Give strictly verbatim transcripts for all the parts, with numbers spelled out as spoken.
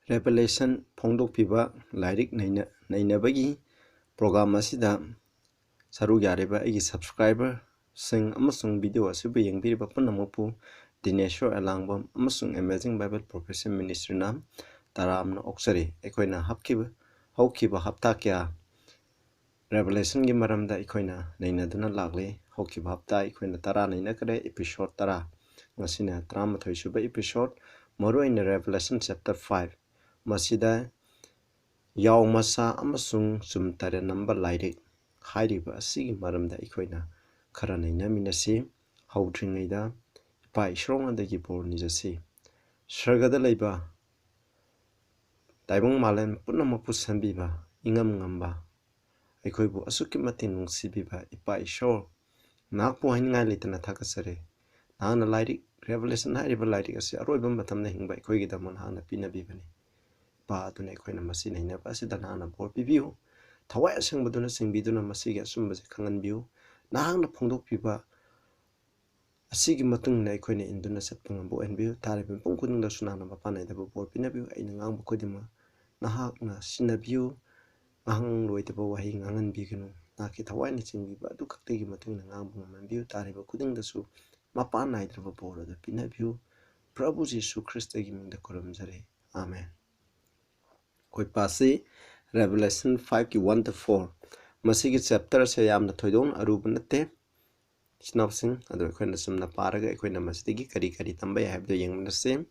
Revelation ꯐꯣꯡꯗꯣꯛꯄꯤꯕ ꯂꯥꯏꯔꯤꯛ ꯅꯩꯅ-, ꯅꯩꯅꯕꯒꯤ program ꯑꯁꯤꯗ ꯁꯔꯨꯛ ꯌꯥꯔꯤꯕ ꯑꯩꯒꯤ subscriberꯁꯤꯡ ꯑꯃꯁꯨꯡ video ꯑꯁꯤꯕꯨ ꯌꯦꯡꯕꯤꯔꯤꯕ ꯄꯨꯝꯅꯃꯛꯄꯨ ꯗꯤꯅꯦꯁꯣꯔ ꯑꯦꯂꯥꯡꯕꯝ ꯑꯃꯁꯨꯡ Amazing Bible Prophecy Ministryꯅ ꯇꯔꯥꯝꯅ ꯑꯣꯛꯆꯔꯤ꯫ ꯑꯩꯈꯣꯏꯅ ꯍꯥꯞꯈꯤꯕ, ꯍꯧꯈꯤꯕ ꯍꯞꯇꯥ ꯀꯌꯥ Revelationꯒꯤ ꯃꯔꯝꯗ ꯑꯩꯈꯣꯏꯅ ꯅꯩꯅꯗꯨꯅ ꯂꯥꯛꯂꯤ꯫ ꯍꯧꯈꯤꯕ ꯍꯞꯇꯥ ꯑꯩꯈꯣꯏꯅ ꯇꯔꯥ ꯅꯩꯅꯈ꯭ꯔꯦ, episode ꯇꯔꯥ꯫ ꯉꯁꯤꯅ ꯇꯔꯥꯃꯥꯊꯣꯏ ꯁꯨꯕ episode, ꯃꯔꯨꯑꯣꯏꯅ Revelation chapter five꯫ ꯃꯁꯤꯗ ꯌꯥꯎ ꯃꯆꯥ ꯑꯃꯁꯨꯡ ꯆꯨꯝ ꯇꯔꯦꯠ ꯅꯝꯕ ꯂꯥꯏꯔꯤꯛ ꯍꯥꯏꯔꯤꯕ ꯑꯁꯤꯒꯤ ꯃꯔꯝꯗ ꯑꯩꯈꯣꯏꯅ ꯈꯔ ꯅꯩꯅꯃꯤꯟꯅꯁꯤ꯫ ꯍꯧꯗ꯭ꯔꯤꯉꯩꯗ ꯏꯄꯥ ꯏꯁꯣꯔ ꯉꯣꯟꯗꯒꯤ ꯕꯣꯔ ꯅꯤꯖꯁꯤ꯫ ꯁꯔꯒꯗ ꯂꯩꯕ ꯇꯥꯏꯕꯪ ꯃꯥꯂꯦꯝ ꯄꯨꯝꯅꯃꯛꯄꯨ ꯁꯦꯝꯕꯤꯕ, ꯏꯉꯝ ꯉꯝꯕ, ꯑꯩꯈꯣꯏꯕꯨ ꯑꯁꯨꯛꯀꯤ ꯃꯇꯤꯛ ꯅꯨꯡꯁꯤꯕꯤꯕ ꯏꯄꯥ ꯏꯁꯣꯔ, ꯅꯍꯥꯛꯄꯨ ꯍꯥꯏꯅꯤꯡꯉꯥꯏ ꯂꯩꯇꯅ ꯊꯥꯒꯠꯆꯔꯤ꯫ ꯅꯍꯥꯛꯅ ꯂꯥꯏꯔꯤꯛ Revelation ꯍꯥꯏꯔꯤꯕ ꯂꯥꯏꯔꯤꯛ ꯑꯁꯤ ꯑꯔꯣꯏꯕ ꯃꯇꯝꯗ ꯍꯤꯡꯕ ꯑꯩꯈꯣꯏꯒꯤꯗꯃꯛ ꯅꯍꯥꯛꯅ ꯄꯤꯅꯕꯤꯕꯅꯤ꯫ ꯏꯄꯥ ꯑꯗꯨꯅ ꯑꯩꯈꯣꯏꯅ ꯃꯁꯤ ꯅꯩꯅꯕ ꯑꯁꯤꯗ ꯅꯍꯥꯛꯅ ꯕꯣꯔ ꯄꯤꯕꯤꯌꯨ꯫ ꯊꯋꯥꯏ ꯑꯁꯦꯡꯕꯗꯨꯅ ꯆꯤꯡꯕꯤꯗꯨꯅ ꯃꯁꯤꯒꯤ ꯑꯆꯨꯝꯕꯁꯦ ꯈꯪꯍꯟꯕꯤꯌꯨ꯫ ꯅꯍꯥꯛꯅ ꯐꯣꯡꯗꯣꯛꯄꯤꯕ ꯑꯁꯤꯒꯤ ꯃꯇꯨꯡ ꯏꯟꯅ ꯑꯩꯈꯣꯏꯅ ꯏꯟꯗꯨꯅ ꯆꯠꯄ ꯉꯝꯕ ꯑꯣꯏꯍꯟꯕꯤꯌꯨ꯫ ꯇꯥꯔꯤꯕ ꯃꯤꯄꯨꯝ ꯈꯨꯗꯤꯡꯗꯁꯨ ꯅꯍꯥꯛꯅ ꯃꯄꯥꯟ ꯅꯥꯏꯗꯕ ꯕꯣꯔ ꯄꯤꯅꯕꯤꯌꯨ꯫ ꯑꯩꯅ ꯉꯥꯡꯕ ꯈꯨꯗꯤꯡꯃꯛ ꯅꯍꯥꯛꯅ ꯁꯤꯟꯅꯕꯤꯌꯨ꯫ ꯉꯥꯡꯂꯣꯏꯗꯕ ꯋꯥꯍꯩ ꯉꯥꯡꯍꯟꯕꯤꯒꯅꯨ꯫ ꯅꯍꯥꯛꯀꯤ ꯊꯋꯥꯏꯅ ꯆꯤꯡꯕꯤꯕ ꯑꯗꯨ ꯈꯛꯇꯒꯤ ꯃꯇꯨꯡ ꯏꯟꯅ ꯉꯥꯡꯕ ꯉꯝꯍꯟꯕꯤꯌꯨ꯫ ꯇꯥꯔꯤꯕ ꯈꯨꯗꯤꯡꯗꯁꯨ ꯃꯄꯥꯟ ꯅꯥꯏꯗ꯭ꯔꯕ ꯕꯣꯔ ꯑꯗꯨ ꯄꯤꯅꯕꯤꯌꯨ꯫ ꯄ꯭ꯔꯚꯨ ꯖꯤꯁꯨ ꯈ꯭ꯔꯤꯁꯇꯒꯤ ꯃꯤꯡꯗ ꯈꯨꯔꯨꯝꯖꯔꯤ꯫ ꯑꯥꯃꯦꯟ꯫ ꯑꯩꯈꯣꯏ ꯄꯥꯁꯤ Revelation fiveꯀꯤ one to four꯫ ꯃꯁꯤꯒꯤ chapterꯁꯦ ꯌꯥꯝꯅ ꯊꯣꯏꯗꯣꯛꯅ ꯑꯔꯨꯕ ꯅꯠꯇꯦ꯫ ꯏꯆꯤꯟ ꯏꯅꯥꯎꯁꯤꯡ ꯑꯗꯨ ꯑꯩꯈꯣꯏꯅ ꯆꯨꯝꯅ ꯄꯥꯔꯒ ꯑꯩꯈꯣꯏꯅ ꯃꯁꯤꯗꯒꯤ ꯀꯔꯤ ꯀꯔꯤ ꯇꯝꯕ ꯌꯥꯏ ꯍꯥꯏꯕꯗꯨ ꯌꯦꯡꯃꯤꯟꯅꯁꯤ꯫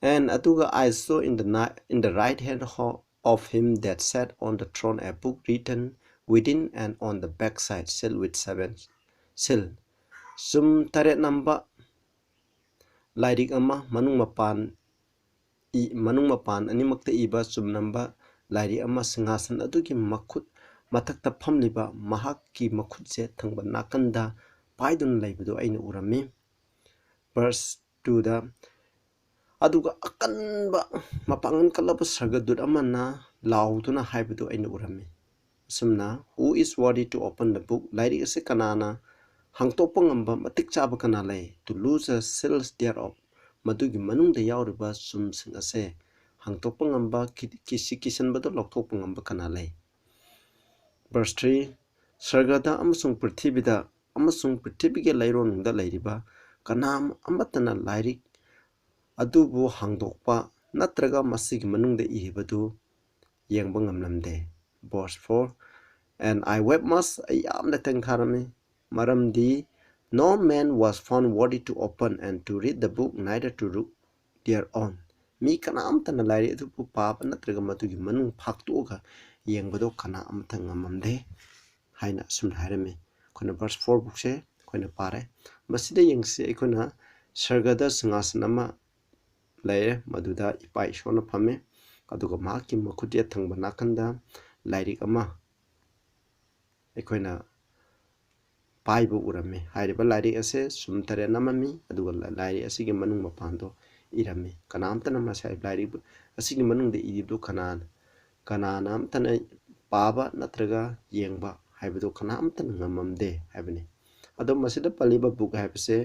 And ꯑꯗꯨꯒ I saw in the ni-, in the right hand ho-, of him that sat on the throne a book written within and on the backside, sealed with seven seal꯫ ꯆꯨꯝ ꯇꯔꯦꯠ ꯅꯝꯕ ꯂꯥꯏꯔꯤꯛ ꯑꯃ, ꯃꯅꯨꯡ ꯃꯄꯥꯟ ꯏ-, ꯃꯅꯨꯡ ꯃꯄꯥꯟ ꯑꯅꯤꯃꯛꯇ ꯏꯕ ꯆꯨꯝ ꯅꯝꯕ ꯂꯥꯏꯔꯤꯛ ꯑꯃ ꯁꯤꯡꯍꯥꯁꯟ ꯑꯗꯨꯒꯤ ꯃꯈꯨꯠ ꯃꯊꯛꯇ ꯐꯝꯂꯤꯕ ꯃꯍꯥꯛꯀꯤ ꯃꯈꯨꯠꯁꯦ ꯊꯪꯕ ꯅꯥꯀꯟꯗ ꯄꯥꯏꯗꯨꯅ ꯂꯩꯕꯗꯨ ꯑꯩꯅ ꯎꯔꯝꯃꯤ꯫ Verse twoꯗ, ꯑꯗꯨꯒ ꯑꯀꯟꯕ ꯃꯄꯥꯡꯒꯜ ꯀꯜꯂꯕ ꯁꯔꯒꯗꯨꯠ ꯑꯃꯅ ꯂꯥꯎꯗꯨꯅ ꯍꯥꯏꯕꯗꯨ ꯑꯩꯅ ꯎꯔꯝꯃꯤ꯫ ꯑꯁꯨꯝꯅ, "Who is worthy to open the book?" ꯂꯥꯏꯔꯤꯛ ꯑꯁꯤ ꯀꯅꯥꯅ ꯍꯥꯡꯇꯣꯛꯄ ꯉꯝꯕ ꯃꯇꯤꯛ ꯆꯥꯕ ꯀꯅꯥ ꯂꯩ? "To loose the seals thereof," ꯃꯗꯨꯒꯤ ꯃꯅꯨꯡꯗ ꯌꯥꯎꯔꯤꯕ ꯆꯨꯝꯁꯤꯡ ꯑꯁꯦ ꯍꯥꯡꯗꯣꯛꯄ ꯉꯝꯕ, ꯀꯤ-, ꯀꯤꯁꯤ ꯀꯤꯁꯟꯕꯗꯨ ꯂꯧꯊꯣꯛꯄ ꯉꯝꯕ ꯀꯅꯥ ꯂꯩ? Verse three, ꯁꯔꯒꯗ ꯑꯃꯁꯨꯡ ꯄ꯭ꯔꯤꯊꯤꯕꯤꯗ ꯑꯃꯁꯨꯡ ꯄ꯭ꯔꯤꯊꯤꯕꯤꯒꯤ ꯂꯩꯔꯣꯟꯗ ꯂꯩꯔꯤꯕ ꯀꯅꯥ ꯑꯃꯠꯇꯅ ꯂꯥꯏꯔꯤꯛ ꯑꯗꯨꯕꯨ ꯍꯥꯡꯗꯣꯛꯄ ꯅꯠꯇ꯭ꯔꯒ ꯃꯁꯤꯒꯤ ꯃꯅꯨꯡꯗ ꯏꯔꯤꯕꯗꯨ ꯌꯦꯡꯕ ꯉꯝꯂꯝꯗꯦ꯫ Verse four, and I wept much, ꯑꯩ ꯌꯥꯝꯅ ꯇꯦꯡꯊꯥꯔꯝꯃꯤ, ꯃꯔꯝꯗꯤ no man was found worthy to open and to read the book, neither to look thereon. ꯃꯤ ꯀꯅꯥꯝꯇꯅ ꯂꯥꯏꯔꯤꯛ ꯑꯗꯨꯕꯨ ꯄꯥꯕ ꯅꯠꯇ꯭ꯔꯒ ꯃꯗꯨꯒꯤ ꯃꯅꯨꯡ ꯐꯥꯛꯇꯣꯛꯑꯒ ꯌꯦꯡꯕꯗꯣ ꯀꯅꯥ ꯑꯃꯠꯇ ꯉꯝꯃꯝꯗꯦ ꯍꯥꯏꯅ ꯑꯁꯨꯝꯅ ꯍꯥꯏꯔꯝꯃꯤ꯫ ꯑꯩꯈꯣꯏꯅ verse four ꯐꯥꯎꯁꯦ ꯑꯩꯈꯣꯏꯅ ꯄꯥꯔꯦ꯫ ꯃꯁꯤꯗ ꯌꯦꯡꯁꯤ, ꯑꯩꯈꯣꯏꯅ ꯁꯔꯒꯗ ꯁꯤꯡꯍꯥꯁꯟ ꯑꯃ ꯂꯩꯔꯦ, ꯃꯗꯨꯗ ꯏꯄꯥ ꯏꯁꯣꯔꯅ ꯐꯝꯃꯤ, ꯑꯗꯨꯒ ꯃꯍꯥꯛꯀꯤ ꯃꯈꯨꯠ ꯌꯦꯠ ꯊꯪꯕ ꯅꯥꯀꯟꯗ ꯂꯥꯏꯔꯤꯛ ꯑꯃ ꯑꯩꯈꯣꯏꯅ ꯄꯥꯏꯕ ꯎꯔꯝꯃꯤ꯫ ꯍꯥꯏꯔꯤꯕ ꯂꯥꯏꯔꯤꯛ ꯑꯁꯦ ꯆꯨꯝ ꯇꯔꯦꯠ ꯅꯝꯃꯝꯃꯤ, ꯑꯗꯨꯒ ꯂꯥꯏꯔꯤꯛ ꯑꯁꯤꯒꯤ ꯃꯅꯨꯡ ꯃꯄꯥꯟꯗꯣ ꯏꯔꯝꯃꯤ꯫ ꯀꯅꯥꯝꯇꯅ ꯃꯁꯤ ꯂꯥꯏꯔꯤꯛ ꯑꯁꯤꯒꯤ ꯃꯅꯨꯡꯗ ꯏꯔꯤꯕꯗꯨ ꯀꯅꯥꯅ, ꯀꯅꯥꯅ ꯑꯝꯇꯅ ꯄꯥꯕ ꯅꯠꯇ꯭ꯔꯒ ꯌꯦꯡꯕ ꯍꯥꯏꯕꯗꯨ ꯀꯅꯥꯝꯇꯅ ꯉꯝꯃꯝꯗꯦ ꯍꯥꯏꯕꯅꯤ꯫ ꯑꯗꯣ ꯃꯁꯤꯗ ꯄꯜꯂꯤꯕ book ꯍꯥꯏꯕꯁꯦ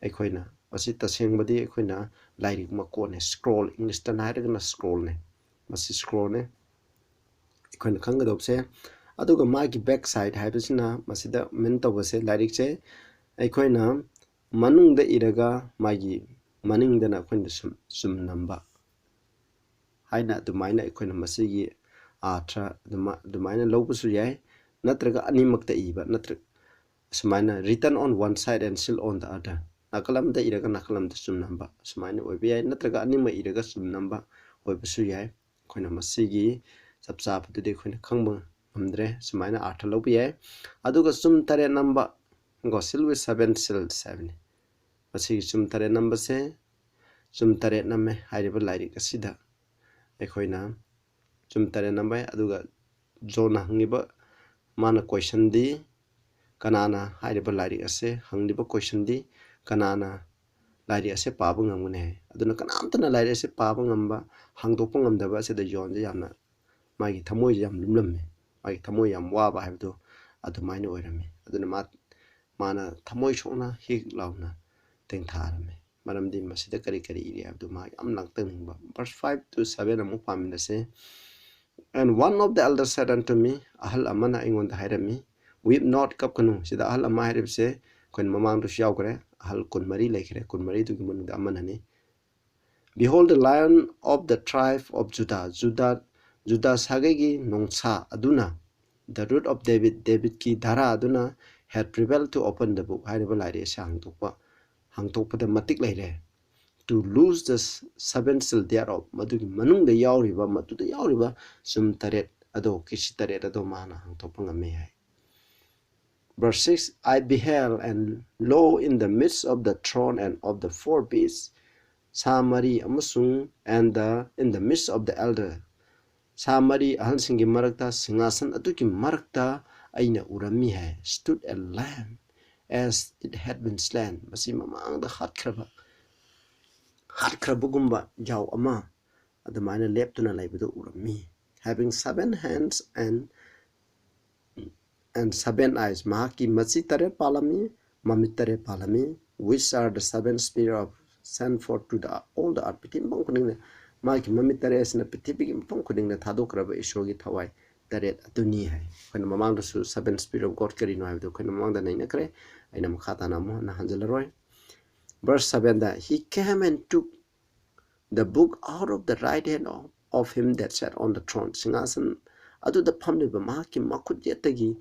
ꯑꯩꯈꯣꯏꯅ, ꯃꯁꯤ ꯇꯁꯦꯡꯕꯗꯤ ꯑꯩꯈꯣꯏꯅ ꯂꯥꯏꯔꯤꯛ ꯃꯀꯣꯟꯅꯦ, scroll, Englishꯇꯅ ꯍꯥꯏꯔꯒꯅ scrollꯅꯦ꯫ ꯃꯁꯤ scrollꯅꯦ ꯑꯩꯈꯣꯏꯅ ꯈꯪꯒꯗꯧꯕꯁꯦ꯫ ꯑꯗꯨꯒ ꯃꯥꯒꯤ back side ꯍꯥꯏꯕꯁꯤꯅ ꯃꯁꯤꯗ mean ꯇꯧꯕꯁꯦ, ꯂꯥꯏꯔꯤꯛꯁꯦ ꯑꯩꯈꯣꯏꯅ ꯃꯅꯨꯡꯗ ꯏꯔꯒ ꯃꯥꯒꯤ ꯃꯅꯤꯡꯗꯅ ꯑꯩꯈꯣꯏꯅ ꯁꯨꯝ ꯆꯨꯝ ꯅꯝꯕ ꯍꯥꯏꯅ ꯑꯗꯨꯃꯥꯏꯅ ꯑꯩꯈꯣꯏꯅ ꯃꯁꯤꯒꯤ ꯑꯥꯔꯊ ꯑꯗꯨꯃ-, ꯑꯗꯨꯃꯥꯏꯅ ꯂꯧꯕꯁꯨ ꯌꯥꯏ꯫ ꯅꯠꯇ꯭ꯔꯒ ꯑꯅꯤꯃꯛꯇ ꯏꯕ, ꯅꯠꯇ꯭ꯔ-, ꯁꯨꯃꯥꯏꯅ written on one side and sealed on the other, ꯅꯥꯀꯜ ꯑꯃꯗ ꯏꯔꯒ ꯅꯥꯀꯜ ꯑꯃꯗ ꯆꯨꯝ ꯅꯝꯕ, ꯁꯨꯃꯥꯏꯅ ꯑꯣꯏꯕ ꯌꯥꯏ꯫ ꯅꯠꯇ꯭ꯔꯒ ꯑꯅꯤꯃꯛ ꯏꯔꯒ ꯆꯨꯝ ꯅꯝꯕ ꯑꯣꯏꯕꯁꯨ ꯌꯥꯏ꯫ ꯑꯩꯈꯣꯏꯅ ꯃꯁꯤꯒꯤ ꯆꯞ ꯆꯥꯕꯗꯨꯗꯤ ꯑꯩꯈꯣꯏꯅ ꯈꯪꯕ ꯉꯝꯗ꯭ꯔꯦ꯫ ꯁꯨꯃꯥꯏꯅ ꯑꯥꯔꯊ ꯂꯧꯕ ꯌꯥꯏ꯫ ꯑꯗꯨꯒ ꯆꯨꯝ ꯇꯔꯦꯠ ꯅꯝꯕ, ꯀꯣ, seal with seven seals ꯍꯥꯏꯕꯅꯤ꯫ ꯃꯁꯤꯒꯤ ꯆꯨꯝ ꯇꯔꯦꯠ ꯅꯝꯕꯁꯦ, ꯆꯨꯝ ꯇꯔꯦꯠ ꯅꯝꯃꯦ ꯍꯥꯏꯔꯤꯕ ꯂꯥꯏꯔꯤꯛ ꯑꯁꯤꯗ ꯑꯩꯈꯣꯏꯅ ꯆꯨꯝ ꯇꯔꯦꯠ ꯅꯝꯕ ꯌꯥꯏ꯫ ꯑꯗꯨꯒ ꯖꯣꯟꯅ ꯍꯪꯉꯤꯕ, ꯃꯥꯅ questionꯗꯤ, ꯀꯅꯥꯅ ꯍꯥꯏꯔꯤꯕ ꯂꯥꯏꯔꯤꯛ ꯑꯁꯦ ꯍꯪꯂꯤꯕ questionꯗꯤ ꯀꯅꯥꯅ ꯂꯥꯏꯔꯤꯛ ꯑꯁꯦ ꯄꯥꯕ ꯉꯝꯒꯅꯤ ꯍꯥꯏ꯫ ꯑꯗꯨꯅ ꯀꯅꯥꯝꯇꯅ ꯂꯥꯏꯔꯤꯛ ꯑꯁꯦ ꯄꯥꯕ ꯉꯝꯕ, ꯍꯥꯡꯗꯣꯛꯄ ꯉꯝꯗꯕ ꯑꯁꯤꯗ ꯖꯣꯟꯁꯦ ꯌꯥꯝꯅ, ꯃꯥꯒꯤ ꯊꯃꯣꯏꯁꯦ ꯌꯥꯝ ꯂꯨꯝꯂꯝꯃꯦ꯫ ꯃꯥꯒꯤ ꯊꯃꯣꯏ ꯌꯥꯝ ꯋꯥꯕ ꯍꯥꯏꯕꯗꯣ ꯑꯗꯨꯃꯥꯏꯅ ꯑꯣꯏꯔꯝꯃꯤ꯫ ꯑꯗꯨꯅ ꯃꯥ, ꯃꯥꯅ ꯊꯃꯣꯏ ꯁꯣꯛꯅ ꯍꯤꯛ ꯂꯥꯎꯅ ꯇꯦꯡꯊꯥꯔꯝꯃꯤ꯫ ꯃꯔꯝꯗꯤ ꯃꯁꯤꯗ ꯀꯔꯤ ꯀꯔꯤ ꯏꯔꯤ ꯍꯥꯏꯕꯗꯨ ꯃꯍꯥꯛ ꯌꯥꯝ ꯂꯥꯡꯇꯛꯅꯤꯡꯕ꯫ Verse five to seven ꯑꯃꯨꯛ ꯄꯥꯃꯤꯟꯅꯁꯦ꯫ And one of the elders said unto me, ꯑꯍꯜ ꯑꯃꯅ ꯑꯩꯉꯣꯟꯗ ꯍꯥꯏꯔꯝꯃꯤ, "Weep not, ꯀꯞꯀꯅꯨ"꯫ ꯁꯤꯗ ꯑꯍꯜ ꯑꯃ ꯍꯥꯏꯔꯤꯕꯁꯦ ꯑꯩꯈꯣꯏꯅ ꯃꯃꯥꯡꯗꯁꯨ ꯌꯥꯎꯈ꯭ꯔꯦ, ꯑꯍꯜ ꯀꯨꯟꯃꯔꯤ ꯂꯩꯈ꯭ꯔꯦ, ꯀꯨꯟꯃꯔꯤꯗꯨꯒꯤ ꯃꯅꯨꯡꯗ ꯑꯃꯅꯅꯤ꯫ "Behold, the Lion of the tribe of Judah, ꯖꯨꯗꯥ, ꯖꯨꯗꯥ ꯁꯥꯒꯩꯒꯤ ꯅꯣꯡꯁꯥ ꯑꯗꯨꯅ, the Root of David, ꯗꯦꯕꯤꯠꯀꯤ ꯙꯔꯥ ꯑꯗꯨꯅ, had prevailed to open the book", ꯍꯥꯏꯔꯤꯕ ꯂꯥꯏꯔꯤꯛ ꯑꯁꯤ ꯍꯥꯡꯗꯣꯛꯄ, ꯍꯥꯡꯗꯣꯛꯄꯗ ꯃꯇꯤꯛ ꯂꯩꯔꯦ꯫ "To loose the seven seal thereof", ꯃꯗꯨꯒꯤ ꯃꯅꯨꯡꯗ ꯌꯥꯎꯔꯤꯕ, ꯃꯗꯨꯗ ꯌꯥꯎꯔꯤꯕ ꯆꯨꯝ ꯇꯔꯦꯠ ꯑꯗꯣ, ꯀꯤꯁꯤ ꯇꯔꯦꯠ ꯑꯗꯣ ꯃꯥꯅ ꯍꯥꯡꯗꯣꯛꯄ ꯉꯝꯃꯦ ꯍꯥꯏ꯫ Verse six, "I beheld, and lo, in the midst of the throne and of the four beasts, ꯁꯥ ꯃꯔꯤ ꯑꯃꯁꯨꯡ, and the, in the midst of the elder, ꯁꯥ ꯃꯔꯤ ꯑꯍꯜꯁꯤꯡꯒꯤ ꯃꯔꯛꯇ, ꯁꯤꯡꯍꯥꯁꯟ ꯑꯗꯨꯒꯤ ꯃꯔꯛꯇ ꯑꯩꯅ ꯎꯔꯝꯃꯤ" ꯍꯥꯏ꯫ "Stood a lamb as it had been slain", ꯃꯁꯤ ꯃꯃꯥꯡꯗ ꯍꯥꯠꯈ꯭ꯔꯕ, ꯍꯥꯠꯈ꯭ꯔꯕꯒꯨꯝꯕ ꯌꯥꯎ ꯑꯃ ꯑꯗꯨꯃꯥꯏꯅ ꯂꯦꯞꯇꯨꯅ ꯂꯩꯕꯗꯨ ꯎꯔꯝꯃꯤ꯫ "Having seven heads and, and seven eyes", ꯃꯍꯥꯛꯀꯤ ꯃꯆꯤ ꯇꯔꯦꯠ ꯄꯥꯜꯂꯝꯃꯤ, ꯃꯃꯤꯠ ꯇꯔꯦꯠ ꯄꯥꯜꯂꯝꯃꯤ, "which are the seven spirits of sent forth to the, all the earth", ꯄ꯭ꯔꯤꯊꯤꯕꯤ ꯃꯐꯝ ꯈꯨꯗꯤꯡꯗ, ꯃꯥꯒꯤ ꯃꯃꯤꯠ ꯇꯔꯦꯠ ꯑꯁꯤꯅ ꯄ꯭ꯔꯤꯊꯤꯕꯤꯒꯤ ꯃꯐꯝ ꯈꯨꯗꯤꯡꯗ ꯊꯥꯗꯣꯛꯈ꯭ꯔꯕ ꯏꯁꯣꯔꯒꯤ ꯊꯋꯥꯏ ꯇꯔꯦꯠ ꯑꯗꯨꯅꯤ ꯍꯥꯏ꯫ ꯑꯩꯈꯣꯏꯅ ꯃꯃꯥꯡꯗꯁꯨ seven spirit of God ꯀꯔꯤꯅꯣ ꯍꯥꯏꯕꯗꯨ ꯑꯩꯈꯣꯏꯅ ꯃꯃꯥꯡꯗ ꯅꯩꯅꯈ꯭ꯔꯦ, ꯑꯩꯅ ꯃꯈꯥ ꯇꯥꯅ ꯑꯃꯨꯛ ꯍꯟꯅ ꯍꯟꯖꯤꯜꯂꯔꯣꯏ꯫ Verse sevenꯗ, "He came and took the book out of the right hand of, of him that sat on the throne", ꯁꯤꯡꯍꯥꯁꯟ ꯑꯗꯨꯗ ꯐꯝꯂꯤꯕ ꯃꯍꯥꯛꯀꯤ ꯃꯈꯨꯠ ꯌꯦꯠꯇꯒꯤ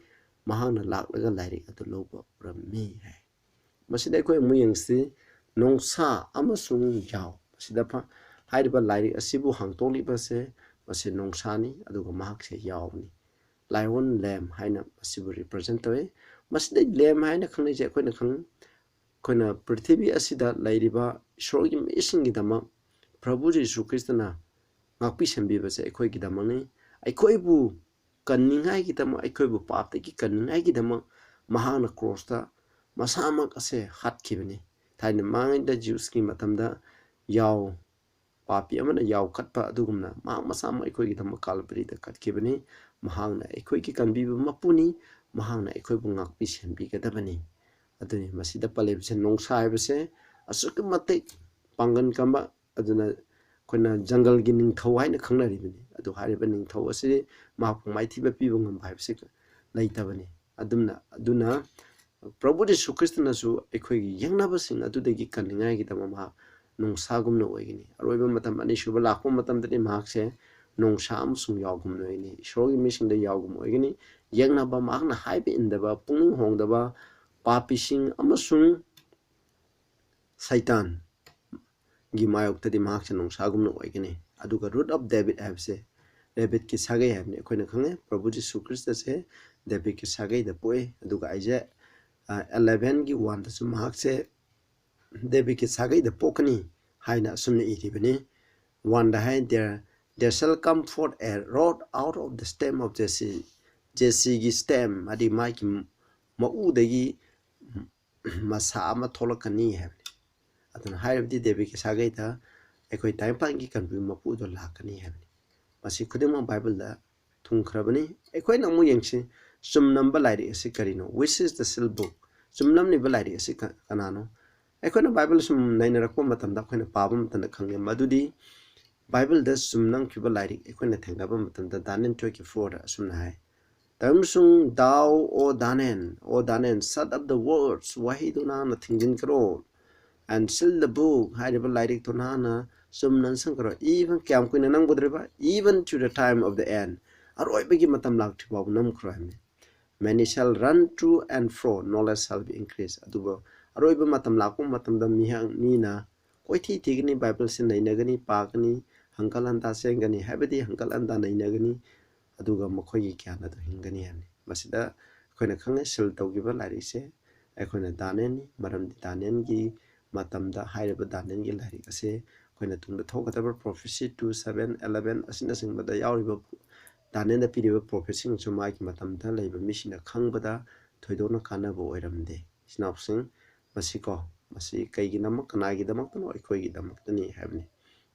ꯃꯍꯥꯛꯅ ꯂꯥꯛꯂꯒ ꯂꯥꯏꯔꯤꯛ ꯑꯗꯨ ꯂꯧꯕ ꯎꯔꯝꯃꯤ ꯍꯥꯏ꯫ ꯃꯁꯤꯗ ꯑꯩꯈꯣꯏ ꯑꯃꯨꯛ ꯌꯦꯡꯁꯤ, ꯅꯣꯡꯁꯥ ꯑꯃꯁꯨꯡ ꯌꯥꯎ꯫ ꯃꯁꯤꯗ ꯐ-, ꯍꯥꯏꯔꯤꯕ ꯂꯥꯏꯔꯤꯛ ꯑꯁꯤꯕꯨ ꯍꯥꯡꯗꯣꯛꯂꯤꯕꯁꯦ, ꯃꯁꯤ ꯅꯣꯡꯁꯥꯅꯤ, ꯑꯗꯨꯒ ꯃꯍꯥꯛꯁꯦ ꯌꯥꯎꯅꯤ꯫ Lion, lamb ꯍꯥꯏꯅ ꯃꯁꯤꯕꯨ represent ꯇꯧꯏ꯫ ꯃꯁꯤꯗ lamb ꯍꯥꯏꯅ ꯈꯪꯅꯩꯁꯦ ꯑꯩꯈꯣꯏꯅ ꯈꯪ-, ꯑꯩꯈꯣꯏꯅ ꯄ꯭ꯔꯤꯊꯤꯕꯤ ꯑꯁꯤꯗ ꯂꯩꯔꯤꯕ ꯏꯁꯣꯔꯒꯤ ꯃꯤꯁꯤꯡꯒꯤꯗꯃꯛ ꯄ꯭ꯔꯚꯨ ꯖꯤꯁꯨ ꯈ꯭ꯔꯤꯁꯇꯅ ꯉꯥꯛꯄꯤ ꯁꯦꯝꯕꯤꯕꯁꯦ ꯑꯩꯈꯣꯏꯒꯤꯗꯃꯛꯅꯤ꯫ ꯑꯩꯈꯣꯏꯕꯨ ꯀꯟꯅꯤꯡꯉꯥꯏꯒꯤꯗꯃꯛ, ꯑꯩꯈꯣꯏꯕꯨ ꯄꯥꯞꯇꯒꯤ ꯀꯟꯅꯤꯡꯉꯥꯏꯒꯤꯗꯃꯛ ꯃꯍꯥꯛꯅ ꯀ꯭ꯔꯣꯁꯇ ꯃꯁꯥꯃꯛ ꯑꯁꯦ ꯍꯥꯠꯈꯤꯕꯅꯤ꯫ ꯊꯥꯏꯅ ꯃꯃꯥꯡꯉꯩꯗ ꯖꯤꯎꯁꯀꯤ ꯃꯇꯝꯗ ꯌꯥꯎ, ꯄꯥꯄꯤ ꯑꯃꯅ ꯌꯥꯎ ꯀꯠꯄ ꯑꯗꯨꯒꯨꯝꯅ ꯃꯍꯥꯛ ꯃꯁꯥꯃꯛ ꯑꯩꯈꯣꯏꯒꯤꯗꯃꯛ ꯀꯥꯜꯕꯔꯤꯗ ꯀꯠꯈꯤꯕꯅꯤ꯫ ꯃꯍꯥꯛꯅ ꯑꯩꯈꯣꯏꯒꯤ ꯀꯟꯕꯤꯕ ꯃꯄꯨꯅꯤ, ꯃꯍꯥꯛꯅ ꯑꯩꯈꯣꯏꯕꯨ ꯉꯥꯛꯄꯤ ꯁꯦꯟꯕꯤꯒꯗꯕꯅꯤ꯫ ꯑꯗꯨꯅꯤ ꯃꯁꯤꯗ ꯄꯜꯂꯤꯕꯁꯦ, ꯅꯣꯡꯁꯥ ꯍꯥꯏꯕꯁꯦ ꯑꯁꯨꯛꯀꯤ ꯃꯇꯤꯛ ꯄꯥꯡꯒꯜ ꯀꯟꯕ, ꯑꯗꯨꯅ ꯑꯩꯈꯣꯏꯅ ꯖꯪꯒꯜꯒꯤ ꯅꯤꯡꯊꯧ ꯍꯥꯏꯅ ꯈꯪꯅꯔꯤꯕꯅꯤ꯫ ꯑꯗꯨ ꯍꯥꯏꯔꯤꯕ ꯅꯤꯡꯊꯧ ꯑꯁꯤ ꯃꯍꯥꯛꯄꯨ ꯃꯥꯏꯊꯤꯕ ꯄꯤꯕ ꯉꯝꯕ ꯍꯥꯏꯕꯁꯤ ꯂꯩꯇꯕꯅꯤ꯫ ꯑꯗꯨꯝꯅ ꯑꯗꯨꯅ ꯄ꯭ꯔꯚꯨ ꯖꯤꯁꯨ ꯈ꯭ꯔꯤꯁꯇꯅꯁꯨ ꯑꯩꯈꯣꯏꯒꯤ ꯌꯦꯛꯅꯕꯁꯤꯡ ꯑꯗꯨꯗꯒꯤ ꯀꯟꯅꯤꯡꯉꯥꯏꯒꯤꯗꯃꯛ ꯃꯍꯥꯛ ꯅꯣꯡꯁꯥꯒꯨꯝꯅ ꯑꯣꯏꯒꯅꯤ꯫ ꯑꯔꯣꯏꯕ ꯃꯇꯝ ꯑꯅꯤꯁꯨꯕ ꯂꯥꯛꯄ ꯃꯇꯝꯗꯗꯤ ꯃꯍꯥꯛꯁꯦ ꯅꯣꯡꯁꯥ ꯑꯃꯁꯨꯡ ꯌꯥꯎꯒꯨꯝꯅ ꯑꯣꯏꯒꯅꯤ꯫ ꯏꯁꯣꯔꯒꯤ ꯃꯤꯁꯤꯡꯗ ꯌꯥꯎꯒꯨꯝ ꯑꯣꯏꯒꯅꯤ꯫ ꯌꯦꯛꯅꯕ, ꯃꯍꯥꯛꯅ ꯍꯥꯏꯕ ꯏꯟꯗꯕ, ꯄꯨꯛꯅꯤꯡ ꯍꯣꯡꯗꯕ ꯄꯥꯄꯤꯁꯤꯡ ꯑꯃꯁꯨꯡ ꯁꯩꯇꯥꯟꯒꯤ ꯃꯥꯌꯣꯛꯇꯗꯤ ꯃꯍꯥꯛꯁꯦ ꯅꯣꯡꯁꯥꯒꯨꯝꯅ ꯑꯣꯏꯒꯅꯤ꯫ ꯑꯗꯨꯒ root of David ꯍꯥꯏꯕꯁꯦ, ꯗꯦꯕꯤꯠꯀꯤ ꯁꯥꯒꯩ ꯍꯥꯏꯕꯅꯤ꯫ ꯑꯩꯈꯣꯏꯅ ꯈꯪꯉꯦ ꯄ꯭ꯔꯚꯨ ꯖꯤꯁꯨ ꯈ꯭ꯔꯤꯁꯇꯁꯦ ꯗꯦꯕꯤꯠꯀꯤ ꯁꯥꯒꯩꯗ ꯄꯣꯛꯏ꯫ ꯑꯗꯨꯒ ꯑꯩꯁꯦ ꯑꯦꯂꯚꯦꯟꯒꯤ ꯋꯥꯟꯗꯁꯨ ꯃꯍꯥꯛꯁꯦ ꯗꯦꯕꯤꯠꯀꯤ ꯁꯥꯒꯩꯗ ꯄꯣꯛꯀꯅꯤ ꯍꯥꯏꯅ ꯑꯁꯨꯝꯅ ꯏꯔꯤꯕꯅꯤ꯫ ꯋꯥꯟꯗ ꯍꯥꯏ, there there shall come forth a rod out of the stem of Jesse꯫ ꯖꯦꯁꯤꯒꯤ stem, ꯍꯥꯏꯗꯤ ꯃꯥꯒꯤ ꯃꯎꯗꯒꯤ ꯃꯁꯥ ꯑꯃ ꯊꯣꯛꯂꯛꯀꯅꯤ ꯍꯥꯏꯕꯅꯤ꯫ ꯑꯗꯨꯅ ꯍꯥꯏꯔꯤꯕꯗꯤ ꯗꯦꯕꯤꯠꯀꯤ ꯁꯥꯒꯩꯗ ꯑꯩꯈꯣꯏ ꯇꯥꯏꯕꯪꯄꯥꯟꯒꯤ ꯀꯟꯕꯤꯕ ꯃꯄꯨꯗꯣ ꯂꯥꯛꯀꯅꯤ ꯍꯥꯏꯕꯅꯤ꯫ ꯃꯁꯤ ꯈꯨꯗꯤꯡꯃꯛ ꯕꯥꯏꯕꯜꯗ ꯊꯨꯡꯈ꯭ꯔꯕꯅꯤ꯫ ꯑꯩꯈꯣꯏꯅ ꯑꯃꯨꯛ ꯌꯦꯡꯁꯤ, ꯆꯨꯝꯂꯝꯕ ꯂꯥꯏꯔꯤꯛ ꯑꯁꯤ ꯀꯔꯤꯅꯣ? Which is the sealed book? ꯆꯨꯝꯂꯝꯂꯤꯕ ꯂꯥꯏꯔꯤꯛ ꯑꯁꯤ ꯀ-, ꯀꯅꯥꯅꯣ? ꯑꯩꯈꯣꯏꯅ ꯕꯥꯏꯕꯜ ꯁꯨꯝ ꯅꯩꯅꯔꯛꯄ ꯃꯇꯝꯗ, ꯑꯩꯈꯣꯏꯅ ꯄꯥꯕ ꯃꯇꯝꯗ ꯈꯪꯉꯦ ꯃꯗꯨꯗꯤ ꯕꯥꯏꯕꯜꯗ ꯆꯨꯝꯅꯝꯈꯤꯕ ꯂꯥꯏꯔꯤꯛ ꯑꯩꯈꯣꯏꯅ ꯊꯦꯡꯅꯕ ꯃꯇꯝꯗ ꯗꯥꯅꯤꯌꯦꯜ twelve fourꯗ ꯑꯁꯨꯝꯅ ꯍꯥꯏ, "ꯇꯥꯏꯕꯪꯁꯨꯡ ꯗꯥꯎ, ꯑꯣ ꯗꯥꯅꯤꯌꯦꯜ, ꯑꯣ Daniel, shut up the words, ꯋꯥꯍꯩꯗꯨ ꯅꯍꯥꯛꯅ ꯊꯤꯡꯖꯤꯟꯈ꯭ꯔꯣ, and seal the book, ꯍꯥꯏꯔꯤꯕ ꯂꯥꯏꯔꯤꯛꯇꯨ ꯅꯍꯥꯛꯅ ꯆꯨꯝꯅ ꯅꯝꯁꯤꯟꯈ꯭ꯔꯣ, even" ꯀꯌꯥꯝ ꯀꯨꯏꯅ ꯅꯝꯒꯗꯧꯔꯤꯕ? "Even to the time of the end, ꯑꯔꯣꯏꯕꯒꯤ ꯃꯇꯝ ꯂꯥꯛꯇ꯭ꯔꯤ ꯐꯥꯎꯕ ꯅꯝꯈ꯭ꯔꯣ" ꯍꯥꯏꯕꯅꯤ꯫ "Many shall run to and fro, knowledge shall be increased." ꯑꯗꯨꯕꯨ ꯑꯔꯣꯏꯕ ꯃꯇꯝ ꯂꯥꯛꯄ ꯃꯇꯝꯗ ꯃꯤꯍꯥꯛ, ꯃꯤꯅ ꯀꯣꯏꯊꯤ ꯊꯤꯒꯅꯤ, ꯕꯥꯏꯕꯜꯁꯦ ꯅꯩꯅꯒꯅꯤ, ꯄꯥꯒꯅꯤ, ꯍꯪꯀꯠ ꯍꯟꯇꯥ ꯆꯦꯟꯒꯅꯤ, ꯍꯥꯏꯕꯗꯤ ꯍꯪꯀꯠ ꯍꯟꯇꯥ ꯅꯩꯅꯒꯅꯤ, ꯑꯗꯨꯒ ꯃꯈꯣꯏꯒꯤ ꯒ꯭ꯌꯥꯟ ꯑꯗꯨ ꯍꯤꯡꯒꯅꯤ ꯍꯥꯏꯕꯅꯤ꯫ ꯃꯁꯤꯗ ꯑꯩꯈꯣꯏꯅ ꯈꯪꯉꯦ, ꯁꯤꯜ ꯇꯧꯈꯤꯕ ꯂꯥꯏꯔꯤꯛꯁꯦ ꯑꯩꯈꯣꯏꯅ ꯗꯥꯅꯤꯌꯦꯜꯅꯤ꯫ ꯃꯔꯝꯗꯤ ꯗꯥꯅꯤꯌꯦꯜꯒꯤ ꯃꯇꯝꯗ ꯍꯥꯏꯔꯤꯕ ꯗꯥꯅꯤꯌꯦꯜꯒꯤ ꯂꯥꯏꯔꯤꯛ ꯑꯁꯦ ꯑꯩꯈꯣꯏꯅ ꯇꯨꯡꯗ ꯊꯣꯛꯀꯗꯕ ꯄ꯭ꯔꯣꯐꯦꯁꯤ two, seven, eleven ꯑꯁꯤꯅꯆꯤꯡꯕꯗ ꯌꯥꯎꯔꯤꯕ, ꯗꯥꯅꯤꯌꯦꯜꯗ ꯄꯤꯔꯤꯕ ꯄ꯭ꯔꯣꯐꯦꯁꯤꯁꯤꯡꯁꯨ ꯃꯥꯒꯤ ꯃꯇꯝꯗ ꯂꯩꯕ ꯃꯤꯁꯤꯡꯅ ꯈꯪꯕꯗ ꯊꯣꯏꯗꯣꯛꯅ ꯀꯥꯟꯅꯕ ꯑꯣꯏꯔꯝꯗꯦ꯫ ꯏꯆꯤꯟ ꯏꯅꯥꯎꯁꯤꯡ, ꯃꯁꯤꯀꯣ, ꯃꯁꯤ ꯀꯩꯒꯤꯗꯃꯛ, ꯀꯅꯥꯒꯤꯗꯃꯛꯇꯅꯣ? ꯑꯩꯈꯣꯏꯒꯤꯗꯃꯛꯇꯅꯤ ꯍꯥꯏꯕꯅꯤ꯫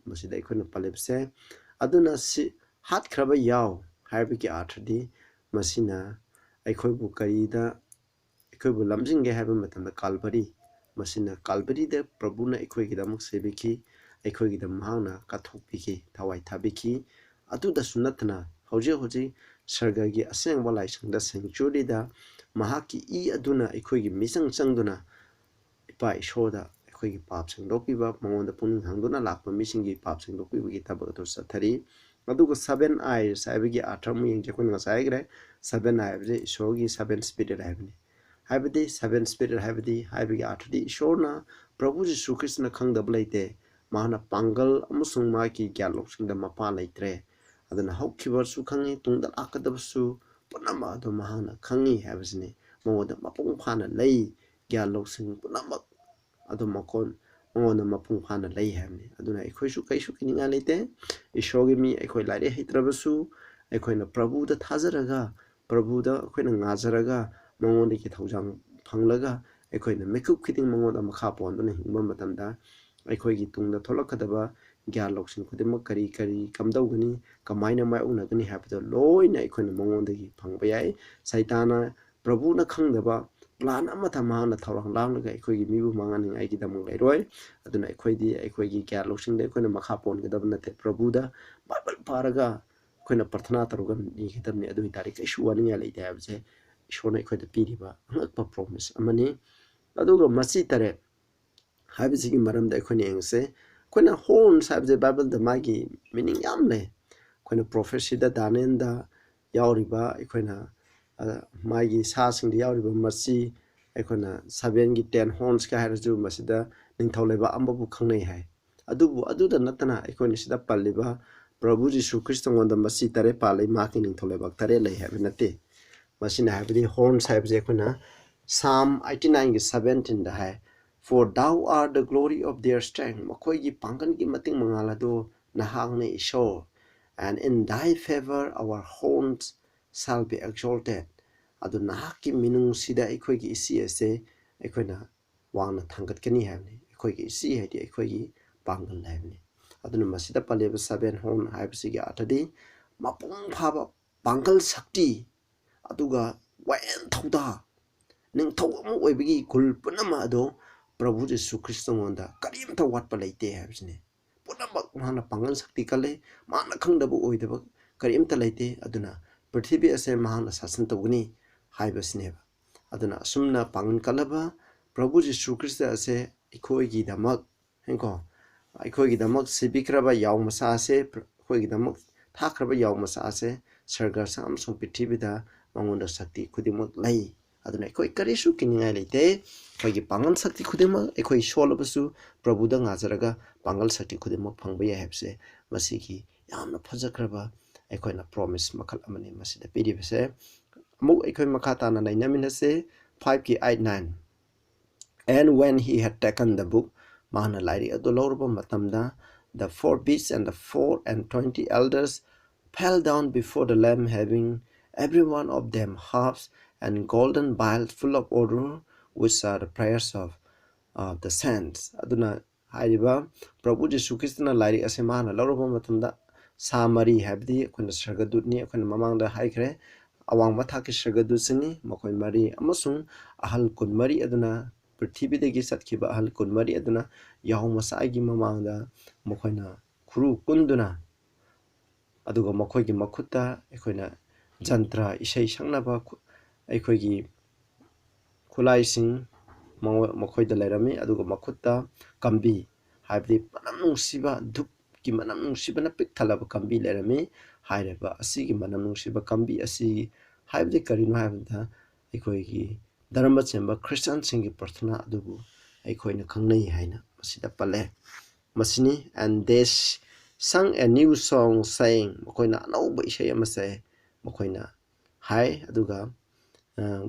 ꯃꯁꯤꯗ ꯑꯩꯈꯣꯏꯅ ꯄꯜꯂꯤꯕꯁꯦ, ꯑꯗꯨꯅ ꯁꯤ ꯍꯥꯠꯈ꯭ꯔꯕ ꯌꯥꯎ ꯍꯥꯏꯕꯒꯤ ꯑꯥꯔꯊꯗꯤ ꯃꯁꯤꯅ ꯑꯩꯈꯣꯏꯕꯨ ꯀꯔꯤꯗ, ꯑꯩꯈꯣꯏꯕꯨ ꯂꯝꯖꯤꯡꯒꯦ ꯍꯥꯏꯕ ꯃꯇꯝꯗ ꯀꯥꯜꯚꯔꯤ, ꯃꯁꯤꯅ ꯀꯥꯜꯕꯔꯤꯗ ꯄ꯭ꯔꯚꯨꯅ ꯑꯩꯈꯣꯏꯒꯤꯗꯃꯛ ꯁꯤꯕꯤꯈꯤ, ꯑꯩꯈꯣꯏꯒꯤꯗꯃꯛ ꯃꯍꯥꯛꯅ ꯀꯠꯊꯣꯛꯄꯤꯈꯤ, ꯊꯋꯥꯏ ꯊꯥꯕꯤꯈꯤ꯫ ꯑꯗꯨꯗꯁꯨ ꯅꯠꯇꯅ ꯍꯧꯖꯤꯛ ꯍꯧꯖꯤꯛ ꯁꯔꯒꯒꯤ ꯑꯁꯦꯡꯕ ꯂꯥꯏꯁꯪꯗ, ꯁꯦꯡꯆꯨꯔꯤꯗ, ꯃꯍꯥꯛꯀꯤ ꯏ ꯑꯗꯨꯅ ꯑꯩꯈꯣꯏꯒꯤ ꯃꯤꯆꯪ ꯆꯪꯗꯨꯅ ꯏꯄꯥ ꯏꯁꯣꯔꯗ ꯑꯩꯈꯣꯏꯒꯤ ꯄꯥꯞ ꯁꯦꯡꯗꯣꯛꯄꯤꯕ, ꯃꯉꯣꯟꯗ ꯄꯨꯛꯅꯤꯡ ꯍꯥꯡꯗꯨꯅ ꯂꯥꯛꯄ ꯃꯤꯁꯤꯡꯒꯤ ꯄꯥꯞ ꯁꯦꯡꯗꯣꯛꯄꯤꯕꯒꯤ ꯊꯕꯛ ꯑꯗꯨ ꯆꯠꯊꯔꯤ꯫ ꯑꯗꯨꯒ seven eyes ꯍꯥꯏꯕꯒꯤ ꯑꯥꯔꯊ ꯑꯃꯨꯛ ꯌꯦꯡꯁꯦ꯫ ꯑꯩꯈꯣꯏꯅ ꯉꯁꯥꯏ ꯍꯥꯏꯈ꯭ꯔꯦ, seven eye ꯍꯥꯏꯕꯁꯦ ꯏꯁꯣꯔꯒꯤ seven spirit ꯍꯥꯏꯕꯅꯤ꯫ ꯍꯥꯏꯕꯗꯤ seven spirit ꯍꯥꯏꯕꯗꯤ, ꯍꯥꯏꯕꯒꯤ ꯑꯥꯔꯊꯗꯤ ꯏꯁꯣꯔꯅ, ꯄ꯭ꯔꯚꯨ ꯖꯤꯁꯨ ꯈ꯭ꯔꯤꯁꯇꯅ ꯈꯪꯗꯕ ꯂꯩꯇꯦ꯫ ꯃꯍꯥꯛꯅ ꯄꯥꯡꯒꯜ ꯑꯃꯁꯨꯡ ꯃꯥꯒꯤ ꯒ꯭ꯌꯥꯟ ꯂꯧꯁꯤꯡꯗ ꯃꯄꯥ ꯂꯩꯇ꯭ꯔꯦ꯫ ꯑꯗꯨꯅ ꯍꯧꯈꯤꯕꯁꯨ ꯈꯪꯉꯤ, ꯇꯨꯡꯗ ꯂꯥꯛꯀꯗꯕꯁꯨ ꯄꯨꯝꯅꯃꯛ ꯑꯗꯨ ꯃꯍꯥꯛꯅ ꯈꯪꯉꯤ ꯍꯥꯏꯕꯁꯤꯅꯤ꯫ ꯃꯉꯣꯟꯗ ꯃꯄꯨꯡ ꯐꯥꯅ ꯂꯩ, ꯒ꯭ꯌꯥꯟ ꯂꯧꯁꯤꯡ ꯄꯨꯝꯅꯃꯛ ꯑꯗꯨ ꯃꯀꯣꯟ ꯃꯉꯣꯟꯗ ꯃꯄꯨꯡ ꯐꯥꯅ ꯂꯩ ꯍꯥꯏꯕꯅꯤ꯫ ꯑꯗꯨꯅ ꯑꯩꯈꯣꯏꯁꯨ ꯀꯩꯁꯨ ꯀꯤꯅꯤꯡꯉꯥꯏ ꯂꯩꯇꯦ꯫ ꯏꯁꯣꯔꯒꯤ ꯃꯤ ꯑꯩꯈꯣꯏ ꯂꯥꯏꯔꯤꯛ ꯍꯩꯇ꯭ꯔꯕꯁꯨ, ꯑꯩꯈꯣꯏꯅ ꯄ꯭ꯔꯚꯨꯗ ꯊꯥꯖꯔꯒ, ꯄ꯭ꯔꯚꯨꯗ ꯑꯩꯈꯣꯏꯅ ꯉꯥꯖꯔꯒ, ꯃꯉꯣꯟꯗꯒꯤ ꯊꯧꯖꯥꯜ ꯐꯪꯂꯒ, ꯑꯩꯈꯣꯏꯅ ꯃꯤꯀꯨꯞ ꯈꯨꯗꯤꯡ ꯃꯉꯣꯟꯗ ꯃꯈꯥ ꯄꯣꯟꯗꯨꯅ ꯍꯤꯡꯕ ꯃꯇꯝꯗ, ꯑꯩꯈꯣꯏꯒꯤ ꯇꯨꯡꯗ ꯊꯣꯛꯂꯛꯀꯗꯕ ꯒ꯭ꯌꯥꯟ ꯂꯧꯁꯤꯡ ꯈꯨꯗꯤꯡꯃꯛ ꯀꯔꯤ ꯀꯔꯤ ꯀꯝꯗꯧꯒꯅꯤ, ꯀꯃꯥꯏꯅ ꯃꯥꯌꯣꯛꯅꯒꯅꯤ ꯍꯥꯏꯕꯗꯣ ꯂꯣꯏꯅ ꯑꯩꯈꯣꯏꯅ ꯃꯉꯣꯟꯗꯒꯤ ꯐꯪꯕ ꯌꯥꯏ꯫ ꯁꯩꯇꯥꯟꯅ ꯄ꯭ꯔꯚꯨꯅ ꯈꯪꯗꯕ ꯄ꯭ꯂꯥꯟ ꯑꯃꯠꯇ ꯃꯍꯥꯛꯅ ꯊꯧꯔꯥꯡ ꯂꯥꯡꯂꯒ ꯑꯩꯈꯣꯏꯒꯤ ꯃꯤꯕꯨ ꯃꯥꯡꯍꯟꯅꯤꯡꯉꯥꯏꯒꯤꯗꯃꯛ ꯂꯩꯔꯣꯏ꯫ ꯑꯗꯨꯅ ꯑꯩꯈꯣꯏꯗꯤ ꯑꯩꯈꯣꯏꯒꯤ ꯒ꯭ꯌꯥꯟ ꯂꯧꯁꯤꯡꯗ ꯑꯩꯈꯣꯏꯅ ꯃꯈꯥ ꯄꯣꯟꯒꯗꯕ ꯅꯠꯇꯦ꯫ ꯄ꯭ꯔꯚꯨꯗ ꯕꯥꯏꯕꯜ ꯄꯥꯔꯒ ꯑꯩꯈꯣꯏꯅ ꯄ꯭ꯔꯊꯅꯥ ꯇꯧꯔꯒ ꯅꯤꯒꯗꯕꯅꯤ꯫ ꯑꯗꯨ ꯑꯣꯏꯇꯥꯔꯗꯤ ꯀꯩꯁꯨ ꯋꯥꯅꯤꯡꯉꯥꯏ ꯂꯩꯇꯦ ꯍꯥꯏꯕꯁꯦ ꯏꯁꯣꯔꯅ ꯑꯩꯈꯣꯏꯗ ꯄꯤꯔꯤꯕ ꯑꯉꯛꯄ ꯄ꯭ꯔꯣꯃꯤꯁ ꯑꯃꯅꯤ꯫ ꯑꯗꯨꯒ ꯃꯆꯤ ꯇꯔꯦꯠ ꯍꯥꯏꯕꯁꯤꯒꯤ ꯃꯔꯝꯗ ꯑꯩꯈꯣꯏꯅ ꯌꯦꯡꯁꯦ꯫ ꯑꯩꯈꯣꯏꯅ ꯍꯣꯔꯟꯁ ꯍꯥꯏꯕꯁꯦ ꯕꯥꯏꯕꯜꯗ ꯃꯥꯒꯤ ꯃꯤꯅꯤꯡ ꯌꯥꯝ ꯂꯩ꯫ ꯑꯩꯈꯣꯏꯅ ꯄ꯭ꯔꯣꯐꯦꯁꯤꯗ, ꯗꯥꯅꯤꯌꯦꯜꯗ ꯌꯥꯎꯔꯤꯕ, ꯑꯩꯈꯣꯏꯅ, ꯑ, ꯃꯥꯒꯤ ꯁꯥꯁꯤꯡꯗ ꯌꯥꯎꯔꯤꯕ ꯃꯆꯤ, ꯑꯩꯈꯣꯏꯅ ꯁꯚꯦꯟꯒꯤ ꯇꯦꯟ ꯍꯣꯔꯟꯁꯀ ꯍꯥꯏꯔꯁꯨ ꯃꯁꯤꯗ ꯅꯤꯡꯊꯧ ꯂꯩꯕꯥꯛ ꯑꯃꯕꯨ ꯈꯪꯅꯩ ꯍꯥꯏ꯫ ꯑꯗꯨꯕꯨ ꯑꯗꯨꯗ ꯅꯠꯇꯅ ꯑꯩꯈꯣꯏꯅ ꯁꯤꯗ ꯄꯜꯂꯤꯕ ꯄ꯭ꯔꯚꯨ ꯖꯤꯁꯨ ꯈ꯭ꯔꯤꯁꯇꯉꯣꯟꯗ ꯃꯆꯤ ꯇꯔꯦꯠ ꯄꯥꯜꯂꯤ, ꯃꯍꯥꯛꯀꯤ ꯅꯤꯡꯊꯧ ꯂꯩꯕꯥꯛ ꯇꯔꯦꯠ ꯂꯩ ꯍꯥꯏꯕ ꯅꯠꯇꯦ꯫ ꯃꯁꯤꯅ ꯍꯥꯏꯕꯗꯤ ꯍꯣꯔꯟꯁ ꯍꯥꯏꯕꯁꯦ ꯑꯩꯈꯣꯏꯅ ꯁꯥꯝ ꯑꯩꯠꯇꯤ ꯅꯥꯏꯟꯒꯤ ꯁꯚꯦꯟꯇꯤꯟꯗ ꯍꯥꯏ, "For thou art the glory of their strength", ꯃꯈꯣꯏꯒꯤ ꯄꯥꯡꯒꯜꯒꯤ ꯃꯇꯤꯛ ꯃꯉꯥꯜ ꯑꯗꯨ ꯅꯍꯥꯛꯅ ꯏꯁꯣꯔ, "and in thy favor our horns shall be exalted", ꯑꯗꯨ ꯅꯍꯥꯛꯀꯤ ꯃꯤꯅꯨꯡꯁꯤꯗ ꯑꯩꯈꯣꯏꯒꯤ ꯏꯆꯦ ꯑꯁꯦ ꯑꯩꯈꯣꯏꯅ ꯋꯥꯡꯅ ꯊꯥꯡꯒꯠꯀꯅꯤ ꯍꯥꯏꯕꯅꯤ꯫ ꯑꯩꯈꯣꯏꯒꯤ ꯏꯆꯦ ꯍꯥꯏꯗꯤ ꯑꯩꯈꯣꯏꯒꯤ ꯄꯥꯡꯒꯜ ꯍꯥꯏꯕꯅꯤ꯫ ꯑꯗꯨꯅ ꯃꯁꯤꯗ ꯄꯜꯂꯤꯕ ꯁꯚꯦꯟ ꯍꯣꯔꯟ ꯍꯥꯏꯕꯁꯤꯒꯤ ꯑꯥꯔꯊꯗꯤ ꯃꯄꯨꯡ ꯐꯥꯕ ꯄꯥꯡꯒꯜ ꯁꯛꯇꯤ, ꯑꯗꯨꯒ ꯋꯥꯌꯦꯜ ꯊꯧꯗꯥ, ꯅꯤꯡꯊꯧ ꯑꯃ ꯑꯣꯏꯕꯒꯤ ꯒꯨꯜ ꯄꯨꯝꯅꯃꯛ ꯑꯗꯨ ꯄ꯭ꯔꯚꯨ ꯖꯤꯁꯨ ꯈ꯭ꯔꯤꯁꯇꯉꯣꯟꯗ ꯀꯔꯤꯝꯇ ꯋꯥꯠꯄ ꯂꯩꯇꯦ ꯍꯥꯏꯕꯁꯤꯅꯤ꯫ ꯄꯨꯝꯅꯃꯛ ꯃꯍꯥꯛꯅ ꯄꯥꯡꯒꯜ ꯁꯛꯇꯤ ꯀꯜꯂꯦ, ꯃꯍꯥꯛꯅ ꯈꯪꯗꯕ ꯑꯣꯏꯗꯕ ꯀꯔꯤꯝꯇ ꯂꯩꯇꯦ꯫ ꯑꯗꯨꯅ ꯄ꯭ꯔꯤꯊꯤꯕꯤ ꯑꯁꯦ ꯃꯍꯥꯛꯅ ꯁꯥꯁꯟ ꯇꯧꯒꯅꯤ ꯍꯥꯏꯕꯁꯤꯅꯦꯕ꯫ ꯑꯗꯨꯅ ꯑꯁꯨꯝꯅ ꯄꯥꯡꯒꯜ ꯀꯜꯂꯕ ꯄ꯭ꯔꯚꯨ ꯖꯤꯁꯨ ꯈ꯭ꯔꯤꯁꯇ ꯑꯁꯦ ꯑꯩꯈꯣꯏꯒꯤꯗꯃꯛ, ꯍꯦꯡꯀꯣ, ꯑꯩꯈꯣꯏꯒꯤꯗꯃꯛ ꯁꯤꯕꯤꯈ꯭ꯔꯕ ꯌꯥꯎ ꯃꯆꯥ ꯑꯁꯦ, ꯑꯩꯈꯣꯏꯒꯤꯗꯃꯛ ꯊꯥꯈ꯭ꯔꯕ ꯌꯥꯎ ꯃꯆꯥ ꯑꯁꯦ ꯁꯔꯒꯁ ꯑꯃꯁꯨꯡ ꯄ꯭ꯔꯤꯊꯤꯕꯤꯗ ꯃꯉꯣꯟꯗ ꯁꯛꯇꯤ ꯈꯨꯗꯤꯡꯃꯛ ꯂꯩ꯫ ꯑꯗꯨꯅ ꯑꯩꯈꯣꯏ ꯀꯔꯤꯁꯨ ꯀꯤꯅꯤꯡꯉꯥꯏ ꯂꯩꯇꯦ꯫ ꯑꯩꯈꯣꯏꯒꯤ ꯄꯥꯡꯒꯜ ꯁꯛꯇꯤ ꯈꯨꯗꯤꯡꯃꯛ ꯑꯩꯈꯣꯏ ꯁꯣꯜꯂꯕꯁꯨ ꯄ꯭ꯔꯚꯨꯗ ꯉꯥꯖꯔꯒ ꯄꯥꯡꯒꯜ ꯁꯛꯇꯤ ꯈꯨꯗꯤꯡꯃꯛ ꯐꯪꯕ ꯌꯥꯏ ꯍꯥꯏꯕꯁꯦ ꯃꯁꯤꯒꯤ ꯌꯥꯝꯅ ꯐꯖꯈ꯭ꯔꯕ ꯑꯩꯈꯣꯏꯅ ꯄ꯭ꯔꯣꯃꯤꯁ ꯃꯈꯜ ꯑꯃꯅꯤ ꯃꯁꯤꯗ ꯄꯤꯔꯤꯕꯁꯦ꯫ ꯑꯃꯨꯛ ꯑꯩꯈꯣꯏ ꯃꯈꯥ ꯇꯥꯅ ꯅꯩꯅꯃꯤꯟꯅꯁꯦ, ꯐꯥꯏꯚꯀꯤ eight, nine. And when he had taken the book, ꯃꯥꯅ ꯂꯥꯏꯔꯤꯛ ꯑꯗꯨ ꯂꯧꯔꯕ ꯃꯇꯝꯗ, the four beasts and the four and twenty elders fell down before the Lamb, having every one of them harps and golden vials full of oil, which are the prayers of, uh, the saints. ꯑꯗꯨꯅ ꯍꯥꯏꯔꯤꯕ ꯄ꯭ꯔꯚꯨ ꯖꯤꯁꯨ ꯈ꯭ꯔꯤꯁꯇꯅ ꯂꯥꯏꯔꯤꯛ ꯑꯁꯦ ꯃꯥꯅ ꯂꯧꯔꯕ ꯃꯇꯝꯗ, ꯁꯥ ꯃꯔꯤ, ꯍꯥꯏꯕꯗꯤ ꯑꯩꯈꯣꯏꯅ ꯁꯔꯒꯗꯨꯠꯅꯤ, ꯑꯩꯈꯣꯏꯅ ꯃꯃꯥꯡꯗ ꯍꯥꯏꯈ꯭ꯔꯦ, ꯑꯋꯥꯡꯕ ꯊꯥꯛꯀꯤ ꯁꯔꯒꯗꯨꯠꯁꯤꯡꯅꯤ, ꯃꯈꯣꯏ ꯃꯔꯤ, ꯑꯃꯁꯨꯡ ꯑꯍꯜ ꯀꯨꯟꯃꯔꯤ ꯑꯗꯨꯅ, ꯄ꯭ꯔꯤꯊꯤꯕꯤꯗꯒꯤ ꯆꯠꯈꯤꯕ ꯑꯍꯜ ꯀꯨꯟꯃꯔꯤ ꯑꯗꯨꯅ ꯌꯥꯍꯧ ꯃꯁꯥꯒꯤ ꯃꯃꯥꯡꯗ ꯃꯈꯣꯏꯅ ꯈꯨꯔꯨ ꯀꯨꯟꯗꯨꯅ, ꯑꯗꯨꯒ ꯃꯈꯣꯏꯒꯤ ꯃꯈꯨꯠꯇ ꯑꯩꯈꯣꯏꯅ ꯖꯟꯇ꯭ꯔ, ꯏꯁꯩ ꯁꯛꯅꯕ ꯈꯨ-, ꯑꯩꯈꯣꯏꯒꯤ ꯈꯨꯠꯂꯥꯏꯁꯤꯡ ꯃꯉꯣ-, ꯃꯈꯣꯏꯗ ꯂꯩꯔꯝꯃꯤ꯫ ꯑꯗꯨꯒ ꯃꯈꯨꯠꯇ ꯀꯝꯕꯤ, ꯍꯥꯏꯕꯗꯤ ꯃꯅꯝ ꯅꯨꯡꯁꯤꯕ, ꯙꯨꯞꯀꯤ ꯃꯅꯝ ꯅꯨꯡꯁꯤꯕꯅ ꯄꯤꯛ ꯊꯜꯂꯕ ꯀꯝꯕꯤ ꯂꯩꯔꯝꯃꯤ꯫ ꯍꯥꯏꯔꯤꯕ ꯑꯁꯤꯒꯤ ꯃꯅꯝ ꯅꯨꯡꯁꯤꯕ ꯀꯝꯕꯤ ꯑꯁꯤ ꯍꯥꯏꯕꯗꯤ ꯀꯔꯤꯅꯣ ꯍꯥꯏꯕꯗ, ꯑꯩꯈꯣꯏꯒꯤ ꯙꯔꯃ ꯆꯦꯟꯕ ꯈ꯭ꯔꯤꯁꯇꯥꯟꯁꯤꯡꯒꯤ ꯄ꯭ꯔꯊꯅꯥ ꯑꯗꯨꯕꯨ ꯑꯩꯈꯣꯏꯅ ꯈꯪꯅꯩ ꯍꯥꯏꯅ ꯃꯁꯤꯗ ꯄꯜꯂꯦ꯫ ꯃꯁꯤꯅꯤ, "And they sung a new song, saying", ꯃꯈꯣꯏꯅ ꯑꯅꯧꯕ ꯏꯁꯩ ꯑꯃ ꯁꯛꯑꯦ꯫ ꯃꯈꯣꯏꯅ ꯍꯥꯏ, ꯑꯗꯨꯒ, ꯑ,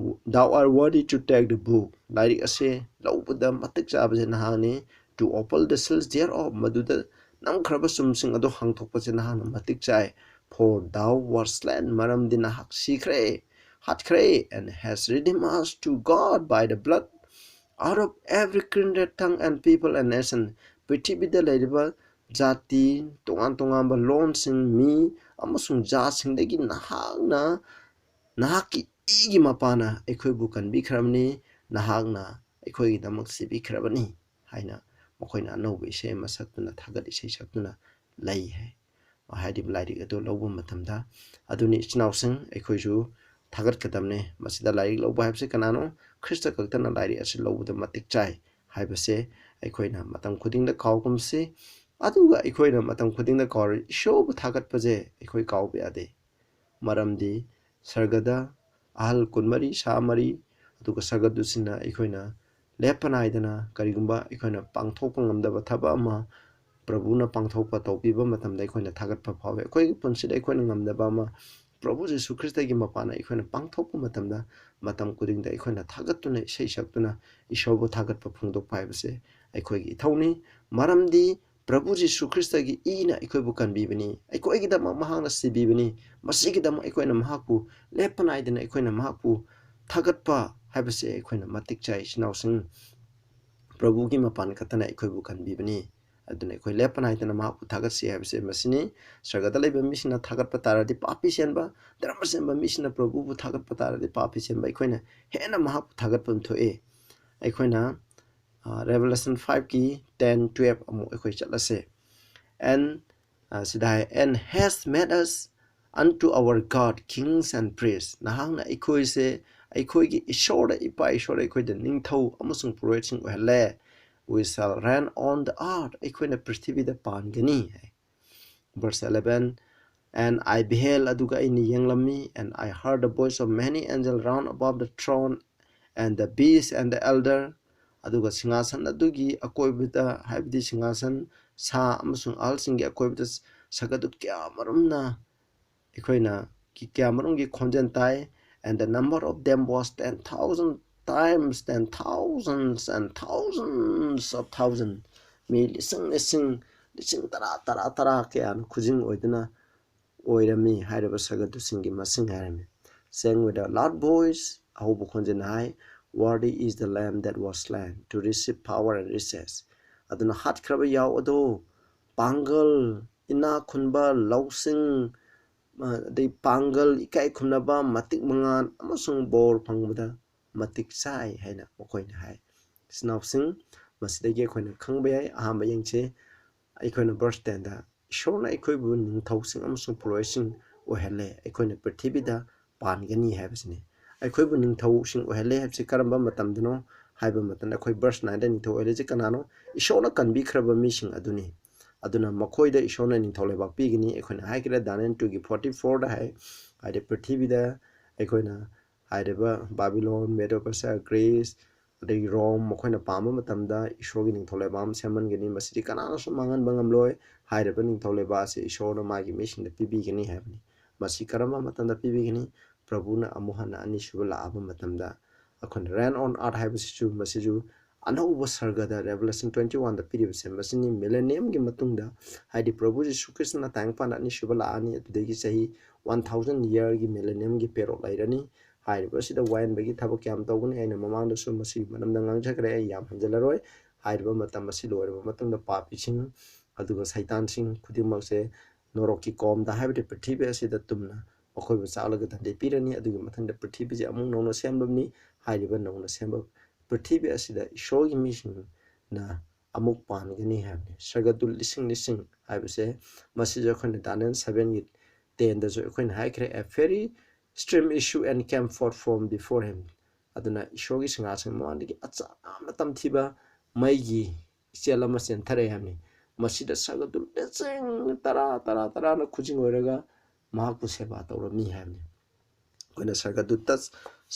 "Thou art worthy to take the book", ꯂꯥꯏꯔꯤꯛ ꯑꯁꯦ ꯂꯧꯕꯗ ꯃꯇꯤꯛ ꯆꯥꯕꯁꯦ ꯅꯍꯥꯛꯅꯤ, "to open the seals thereof", ꯃꯗꯨꯗ ꯅꯝꯈ꯭ꯔꯕ ꯆꯨꯝꯁꯤꯡ ꯑꯗꯨ ꯍꯥꯡꯗꯣꯛꯄꯁꯦ ꯅꯍꯥꯛꯅ ꯃꯇꯤꯛ ꯆꯥꯏ, "For thou wast slain", ꯃꯔꯝꯗꯤ ꯅꯍꯥꯛ ꯁꯤꯈ꯭ꯔꯦ, ꯍꯥꯠꯈ꯭ꯔꯦ, "and hast redeemed us to God by the blood, out of every kindred, tongue and people and nation", ꯄ꯭ꯔꯤꯊꯤꯕꯤꯗ ꯂꯩꯔꯤꯕ ꯖꯥꯇꯤ, ꯇꯣꯉꯥꯟ ꯇꯣꯉꯥꯟꯕ ꯂꯣꯟꯁꯤꯡ, ꯃꯤ ꯑꯃꯁꯨꯡ ꯖꯥꯠꯁꯤꯡꯗꯒꯤ ꯅꯍꯥꯛꯅ, ꯅꯍꯥꯛꯀꯤ ꯏꯒꯤ ꯃꯄꯥꯅ ꯑꯩꯈꯣꯏꯕꯨ ꯀꯟꯕꯤꯈ꯭ꯔꯕꯅꯤ꯫ ꯅꯍꯥꯛꯅ ꯑꯩꯈꯣꯏꯒꯤꯗꯃꯛ ꯁꯤꯕꯤꯈ꯭ꯔꯕꯅꯤ ꯍꯥꯏꯅ ꯃꯈꯣꯏꯅ ꯑꯅꯧꯕ ꯏꯁꯩ ꯑꯃ ꯁꯛꯇꯨꯅ, ꯊꯥꯒꯠ ꯏꯁꯩ ꯁꯛꯇꯨꯅ ꯂꯩ ꯍꯥꯏ꯫ ꯍꯥꯏꯔꯤꯕ ꯂꯥꯏꯔꯤꯛ ꯑꯗꯨ ꯂꯧꯕ ꯃꯇꯝꯗ, ꯑꯗꯨꯅꯤ, ꯏꯆꯤꯟ ꯏꯅꯥꯎꯁꯤꯡ, ꯑꯩꯈꯣꯏꯁꯨ ꯊꯥꯒꯠꯀꯗꯕꯅꯤ꯫ ꯃꯁꯤꯗ ꯂꯥꯏꯔꯤꯛ ꯂꯧꯕ ꯍꯥꯏꯕꯁꯤ ꯀꯅꯥꯅꯣ? ꯈ꯭ꯔꯤꯁꯇ ꯈꯛꯇꯅ ꯂꯥꯏꯔꯤꯛ ꯑꯁꯤ ꯂꯧꯕꯗ ꯃꯇꯤꯛ ꯆꯥꯏ ꯍꯥꯏꯕꯁꯦ ꯑꯩꯈꯣꯏꯅ ꯃꯇꯝ ꯈꯨꯗꯤꯡꯗ ꯀꯥꯎꯒꯨꯝꯁꯤ꯫ ꯑꯗꯨꯒ ꯑꯩꯈꯣꯏꯅ ꯃꯇꯝ ꯈꯨꯗꯤꯡꯗ ꯀꯥꯎꯔꯤ ꯏꯁꯣꯔꯕꯨ ꯊꯥꯒꯠꯄꯁꯦ ꯑꯩꯈꯣꯏ ꯀꯥꯎꯕ ꯌꯥꯗꯦ꯫ ꯃꯔꯝꯗꯤ ꯁꯔꯒꯗ ꯑꯍꯜ ꯀꯨꯟꯃꯔꯤ, ꯁꯥ ꯃꯔꯤ, ꯑꯗꯨꯒ ꯁꯔꯒꯗꯨꯁꯤꯡꯅ ꯑꯩꯈꯣꯏꯅ ꯂꯦꯞꯄ ꯅꯥꯏꯗꯅ ꯀꯔꯤꯒꯨꯝꯕ ꯑꯩꯈꯣꯏꯅ ꯄꯥꯡꯊꯣꯛꯄ ꯉꯝꯗꯕ ꯊꯕꯛ ꯑꯃ ꯄ꯭ꯔꯚꯨꯅ ꯄꯥꯡꯊꯣꯛꯄ ꯇꯧꯕꯤꯕ ꯃꯇꯝꯗ ꯑꯩꯈꯣꯏꯅ ꯊꯥꯒꯠꯄ ꯐꯥꯎꯏ꯫ ꯑꯩꯈꯣꯏꯒꯤ ꯄꯨꯟꯁꯤꯗ ꯑꯩꯈꯣꯏꯅ ꯉꯝꯗꯕ ꯑꯃ ꯄ꯭ꯔꯚꯨ ꯖꯤꯁꯨ ꯈ꯭ꯔꯤꯁꯇꯒꯤ ꯃꯄꯥꯟꯅ ꯑꯩꯈꯣꯏꯅ ꯄꯥꯡꯊꯣꯛꯄ ꯃꯇꯝꯗ, ꯃꯇꯝ ꯈꯨꯗꯤꯡꯗ ꯑꯩꯈꯣꯏꯅ ꯊꯥꯒꯠꯇꯨꯅ, ꯏꯁꯩ ꯁꯛꯇꯨꯅ ꯏꯁꯣꯔꯕꯨ ꯊꯥꯒꯠꯄ ꯐꯣꯡꯗꯣꯛꯄ ꯍꯥꯏꯕꯁꯦ ꯑꯩꯈꯣꯏꯒꯤ ꯏꯊꯧꯅꯤ꯫ ꯃꯔꯝꯗꯤ ꯄ꯭ꯔꯚꯨ ꯖꯤꯁꯨ ꯈ꯭ꯔꯤꯁꯇꯒꯤ ꯏꯅ ꯑꯩꯈꯣꯏꯕꯨ ꯀꯟꯕꯤꯕꯅꯤ, ꯑꯩꯈꯣꯏꯒꯤꯗꯃꯛ ꯃꯍꯥꯛꯅ ꯁꯤꯕꯤꯕꯅꯤ꯫ ꯃꯁꯤꯒꯤꯗꯃꯛ ꯑꯩꯈꯣꯏꯅ ꯃꯍꯥꯛꯄꯨ ꯂꯦꯞꯄ ꯅꯥꯏꯗꯅ ꯑꯩꯈꯣꯏꯅ ꯃꯍꯥꯛꯄꯨ ꯊꯥꯒꯠꯄ ꯍꯥꯏꯕꯁꯦ ꯑꯩꯈꯣꯏꯅ ꯃꯇꯤꯛ ꯆꯥꯏ, ꯏꯆꯤꯟ ꯏꯅꯥꯎꯁꯤꯡ꯫ ꯄ꯭ꯔꯚꯨꯒꯤ ꯃꯄꯥꯟ ꯈꯛꯇꯅ ꯑꯩꯈꯣꯏꯕꯨ ꯀꯟꯕꯤꯕꯅꯤ꯫ ꯑꯗꯨꯅ ꯑꯩꯈꯣꯏ ꯂꯦꯞꯄ ꯅꯥꯏꯗꯅ ꯃꯍꯥꯛꯄꯨ ꯊꯥꯒꯠꯁꯤ ꯍꯥꯏꯕꯁꯦ ꯃꯁꯤꯅꯤ꯫ ꯁꯔꯒꯗ ꯂꯩꯕ ꯃꯤꯁꯤꯡꯅ ꯊꯥꯒꯠꯄ ꯇꯥꯔꯗꯤ ꯄꯥꯄꯤ ꯆꯦꯟꯕ, ꯙꯔꯃ ꯆꯦꯟꯕ ꯃꯤꯁꯤꯡꯅ ꯄ꯭ꯔꯚꯨꯕꯨ ꯊꯥꯒꯠꯄ ꯇꯥꯔꯗꯤ ꯄꯥꯄꯤ ꯆꯦꯟꯕ ꯑꯩꯈꯣꯏꯅ ꯍꯦꯟꯅ ꯃꯍꯥꯛꯄꯨ ꯊꯥꯒꯠꯐꯝ ꯊꯣꯛꯏ꯫ ꯑꯩꯈꯣꯏꯅ, ꯑ, Revelation five ꯀꯤ ten, twelve ꯑꯃꯨꯛ ꯑꯩꯈꯣꯏ ꯆꯠꯂꯁꯦ꯫ And, ꯑ, ꯁꯤꯗ ꯍꯥꯏ, "And has made us unto our God kings and priests." ꯅꯍꯥꯛꯅ ꯑꯩꯈꯣꯏꯁꯦ, ꯑꯩꯈꯣꯏꯒꯤ ꯏꯁꯣꯔꯗ, ꯏꯄꯥ ꯏꯁꯣꯔꯗ ꯑꯩꯈꯣꯏꯗ ꯅꯤꯡꯊꯧ ꯑꯃꯁꯨꯡ ꯄꯨꯔꯣꯍꯤꯠꯁꯤꯡ ꯑꯣꯏꯍꯜꯂꯦ꯫ "We shall reign on the earth." ꯑꯩꯈꯣꯏꯅ ꯄ꯭ꯔꯤꯊꯤꯕꯤꯗ ꯄꯥꯟꯒꯅꯤ ꯍꯥꯏ꯫ Verse eleven, "And I beheld," ꯑꯗꯨꯒ ꯑꯩꯅ ꯌꯦꯡꯂꯝꯃꯤ, "and I heard the voice of many angels round about the throne, and the beast and the elder," ꯑꯗꯨꯒ ꯁꯤꯡꯍꯥꯁꯟ ꯑꯗꯨꯒꯤ ꯑꯀꯣꯏꯕꯗ, ꯍꯥꯏꯕꯗꯤ ꯁꯤꯡꯍꯥꯁꯟ, ꯁꯥ ꯑꯃꯁꯨꯡ ꯑꯍꯜꯁꯤꯡꯒꯤ ꯑꯀꯣꯏꯕꯗ ꯁꯛ ꯑꯗꯨ ꯀꯌꯥ ꯃꯔꯨꯝꯅ ꯑꯩꯈꯣꯏꯅ ꯀꯤ-, ꯀꯌꯥ ꯃꯔꯨꯝꯒꯤ ꯈꯣꯟꯖꯦꯜ ꯇꯥꯏ, "And the number of them was ten thousand times ten thousands and thousands of thousand." ꯃꯤ ꯂꯤꯁꯤꯡ ꯂꯤꯁꯤꯡ, ꯂꯤꯁꯤꯡ ꯇꯔꯥ, ꯇꯔꯥ, ꯇꯔꯥ ꯀꯌꯥꯅ ꯈꯨꯖꯤꯡ ꯑꯣꯏꯗꯨꯅ ꯑꯣꯏꯔꯝꯃꯤ ꯍꯥꯏꯔꯤꯕ ꯁꯛ ꯑꯗꯨꯁꯤꯡꯒꯤ ꯃꯁꯤꯡ ꯍꯥꯏꯔꯝꯃꯤ꯫ Sang with a loud voice, ꯑꯍꯧꯕ ꯈꯣꯟꯖꯦꯜꯅ high, "Worthy is the Lamb that was slain to receive power and riches." ꯑꯗꯨꯅ ꯍꯥꯠꯈ꯭ꯔꯕ ꯌꯥꯎ ꯑꯗꯣ ꯄꯥꯡꯒꯜ, ꯏꯅꯥꯛ ꯈꯨꯟꯕ, ꯂꯧꯁꯤꯡ, ꯑ, ꯑꯗꯩ ꯄꯥꯡꯒꯜ, ꯏꯀꯥꯏ ꯈꯨꯝꯅꯕ, ꯃꯇꯤꯛ ꯃꯉꯥꯜ ꯑꯃꯁꯨꯡ ꯕꯣꯔ ꯐꯪꯕꯗ ꯃꯇꯤꯛ ꯆꯥꯏ ꯍꯥꯏꯅ ꯃꯈꯣꯏꯅ ꯍꯥꯏ꯫ ꯏꯆꯤꯟ ꯏꯅꯥꯎꯁꯤꯡ, ꯃꯁꯤꯗꯒꯤ ꯑꯩꯈꯣꯏꯅ ꯈꯪꯕ ꯌꯥꯏ꯫ ꯑꯍꯥꯟꯕ ꯌꯦꯡꯁꯤ, ꯑꯩꯈꯣꯏꯅ verse ten ꯗ, "ꯏꯁꯣꯔꯅ ꯑꯩꯈꯣꯏꯕꯨ ꯅꯤꯡꯊꯧꯁꯤꯡ ꯑꯃꯁꯨꯡ ꯄꯨꯔꯣꯏꯁꯤꯡ ꯑꯣꯏꯍꯜꯂꯦ, ꯑꯩꯈꯣꯏꯅ ꯄ꯭ꯔꯤꯊꯤꯕꯤꯗ ꯄꯥꯟꯒꯅꯤ" ꯍꯥꯏꯕꯁꯤꯅꯤ꯫ ꯑꯩꯈꯣꯏꯕꯨ ꯅꯤꯡꯊꯧꯁꯤꯡ ꯑꯣꯏꯍꯜꯂꯦ ꯍꯥꯏꯕꯁꯤ ꯀꯔꯝꯕ ꯃꯇꯝꯗꯅꯣ ꯍꯥꯏꯕ ꯃꯇꯝꯗ, ꯑꯩꯈꯣꯏ verse nine ꯗ ꯅꯤꯡꯊꯧ ꯑꯣꯏꯍꯜꯂꯤꯁꯤ ꯀꯅꯥꯅꯣ? ꯏꯁꯣꯔꯅ ꯀꯟꯕꯤꯈ꯭ꯔꯕ ꯃꯤꯁꯤꯡ ꯑꯗꯨꯅꯤ꯫ ꯑꯗꯨꯅ ꯃꯈꯣꯏꯗ ꯏꯁꯣꯔꯅ ꯅꯤꯡꯊꯧ ꯂꯩꯕꯥꯛ ꯄꯤꯒꯅꯤ꯫ ꯑꯩꯈꯣꯏꯅ ꯍꯥꯏꯈ꯭ꯔꯦ, Daniel two ꯒꯤ forty four ꯗ ꯍꯥꯏ, ꯍꯥꯏꯗꯤ ꯄ꯭ꯔꯤꯊꯤꯕꯤꯗ ꯑꯩꯈꯣꯏꯅ ꯍꯥꯏꯔꯤꯕ ꯕꯥꯕꯤꯂꯣꯟ, ꯃꯦꯗꯣ ꯄꯔꯁꯤꯌꯥ, ꯒ꯭ꯔꯤꯁ, ꯑꯗꯒꯤ ꯔꯣꯝ, ꯃꯈꯣꯏꯅ ꯄꯥꯝꯕ ꯃꯇꯝꯗ ꯏꯁꯣꯔꯒꯤ ꯅꯤꯡꯊꯧ ꯂꯩꯕꯥꯛ ꯑꯃ ꯁꯦꯝꯍꯟꯒꯅꯤ꯫ ꯃꯁꯤꯗꯤ ꯀꯅꯥꯅꯁꯨ ꯃꯥꯡꯍꯟꯕ ꯉꯝꯂꯣꯏ꯫ ꯍꯥꯏꯔꯤꯕ ꯅꯤꯡꯊꯧ ꯂꯩꯕꯥꯛ ꯑꯁꯤ ꯏꯁꯣꯔꯅ ꯃꯥꯒꯤ ꯃꯤꯁꯤꯡꯗ ꯄꯤꯕꯤꯒꯅꯤ ꯍꯥꯏꯕꯅꯤ꯫ ꯃꯁꯤ ꯀꯔꯝꯕ ꯃꯇꯝꯗ ꯄꯤꯕꯤꯒꯅꯤ? ꯄ꯭ꯔꯚꯨꯅ ꯑꯃꯨꯛ ꯍꯟꯅ ꯑꯅꯤꯁꯨꯕ ꯂꯥꯛꯑꯕ ꯃꯇꯝꯗ꯫ ꯑꯩꯈꯣꯏꯅ reign on earth ꯍꯥꯏꯕꯁꯤꯁꯨ, ꯃꯁꯤꯁꯨ ꯑꯅꯧꯕ ꯁꯔꯒꯗ, Revelation twenty one ꯗ ꯄꯤꯔꯤꯕꯁꯦ, ꯃꯁꯤꯅꯤ millennium ꯒꯤ ꯃꯇꯨꯡꯗ, ꯍꯥꯏꯗꯤ ꯄ꯭ꯔꯚꯨ ꯖꯤꯁꯨ ꯈ꯭ꯔꯤꯁꯇꯅ ꯇꯥꯏꯕꯪꯄꯥꯟꯗ ꯑꯅꯤꯁꯨꯕ ꯂꯥꯛꯑꯅꯤ, ꯑꯗꯨꯗꯒꯤ ꯆꯍꯤ one thousand year ꯒꯤ millennium ꯒꯤ ꯄꯦꯔꯣꯠ ꯂꯩꯔꯅꯤ꯫ ꯍꯥꯏꯔꯤꯕ ꯑꯁꯤꯗ ꯋꯥꯌꯦꯟꯕꯒꯤ ꯊꯕꯛ ꯀꯌꯥꯝ ꯇꯧꯒꯅꯤ? ꯑꯩꯅ ꯃꯃꯥꯡꯗꯁꯨ ꯃꯁꯤꯒꯤ ꯃꯔꯝꯗ ꯉꯥꯡꯖꯈ꯭ꯔꯦ, ꯑꯩ ꯌꯥꯝ ꯍꯟꯖꯤꯜꯂꯔꯣꯏ꯫ ꯍꯥꯏꯔꯤꯕ ꯃꯇꯝ ꯑꯁꯤ ꯂꯣꯏꯔꯕ ꯃꯇꯨꯡꯗ, ꯄꯥꯄꯤꯁꯤꯡ ꯑꯗꯨꯒ ꯁꯩꯇꯥꯟꯁꯤꯡ ꯈꯨꯗꯤꯡꯃꯛꯁꯦ ꯅꯣꯔꯣꯛꯀꯤ ꯀꯣꯝꯗ, ꯍꯥꯏꯕꯗꯤ ꯄ꯭ꯔꯤꯊꯤꯕꯤ ꯑꯁꯤꯗ ꯇꯨꯝꯅ ꯃꯈꯣꯏꯕꯨ ꯆꯥꯛꯂꯒ ꯇꯟꯗꯩ ꯄꯤꯔꯅꯤ꯫ ꯑꯗꯨꯒꯤ ꯃꯊꯪꯗ ꯄ꯭ꯔꯤꯊꯤꯕꯤꯁꯦ ꯑꯃꯨꯛ ꯅꯧꯅ ꯁꯦꯝꯂꯕꯅꯤ꯫ ꯍꯥꯏꯔꯤꯕ ꯅꯧꯅ ꯁꯦꯝꯕ ꯄ꯭ꯔꯤꯊꯤꯕꯤ ꯑꯁꯤꯗ ꯏꯁꯣꯔꯒꯤ ꯃꯤꯁꯤꯡꯅ ꯑꯃꯨꯛ ꯄꯥꯟꯒꯅꯤ ꯍꯥꯏꯕꯅꯤ꯫ ꯁꯔꯒꯗꯨꯠ ꯂꯤꯁꯤꯡ ꯂꯤꯁꯤꯡ ꯍꯥꯏꯕꯁꯦ, ꯃꯁꯤꯁꯨ ꯑꯩꯈꯣꯏꯅ Daniel seven ꯒꯤ ten ꯗꯁꯨ ꯑꯩꯈꯣꯏꯅ ꯍꯥꯏꯈ꯭ꯔꯦ, "A fiery stream issue and came forth from before him"꯫ ꯑꯗꯨꯅ ꯏꯁꯣꯔꯒꯤ ꯁꯤꯡꯍꯥꯁꯟ ꯃꯃꯥꯡꯗꯒꯤ ꯑꯆꯥ ꯌꯥꯝꯅ ꯇꯝꯊꯤꯕ ꯃꯩꯒꯤ ꯏꯆꯦꯜ ꯑꯃ ꯆꯦꯟꯊꯔꯛꯑꯦ ꯍꯥꯏꯕꯅꯤ꯫ ꯃꯁꯤꯗ ꯁꯔꯒꯗꯨꯠ ꯂꯤꯁꯤꯡ ꯇꯔꯥ, ꯇꯔꯥ, ꯇꯔꯥꯅ ꯈꯨꯖꯤꯡ ꯑꯣꯏꯔꯒ ꯃꯍꯥꯛꯄꯨ ꯁꯦꯕꯥ ꯇꯧꯔꯝꯃꯤ ꯍꯥꯏꯕꯅꯤ꯫ ꯑꯩꯈꯣꯏꯅ ꯁꯔꯒꯗꯨꯠꯇ,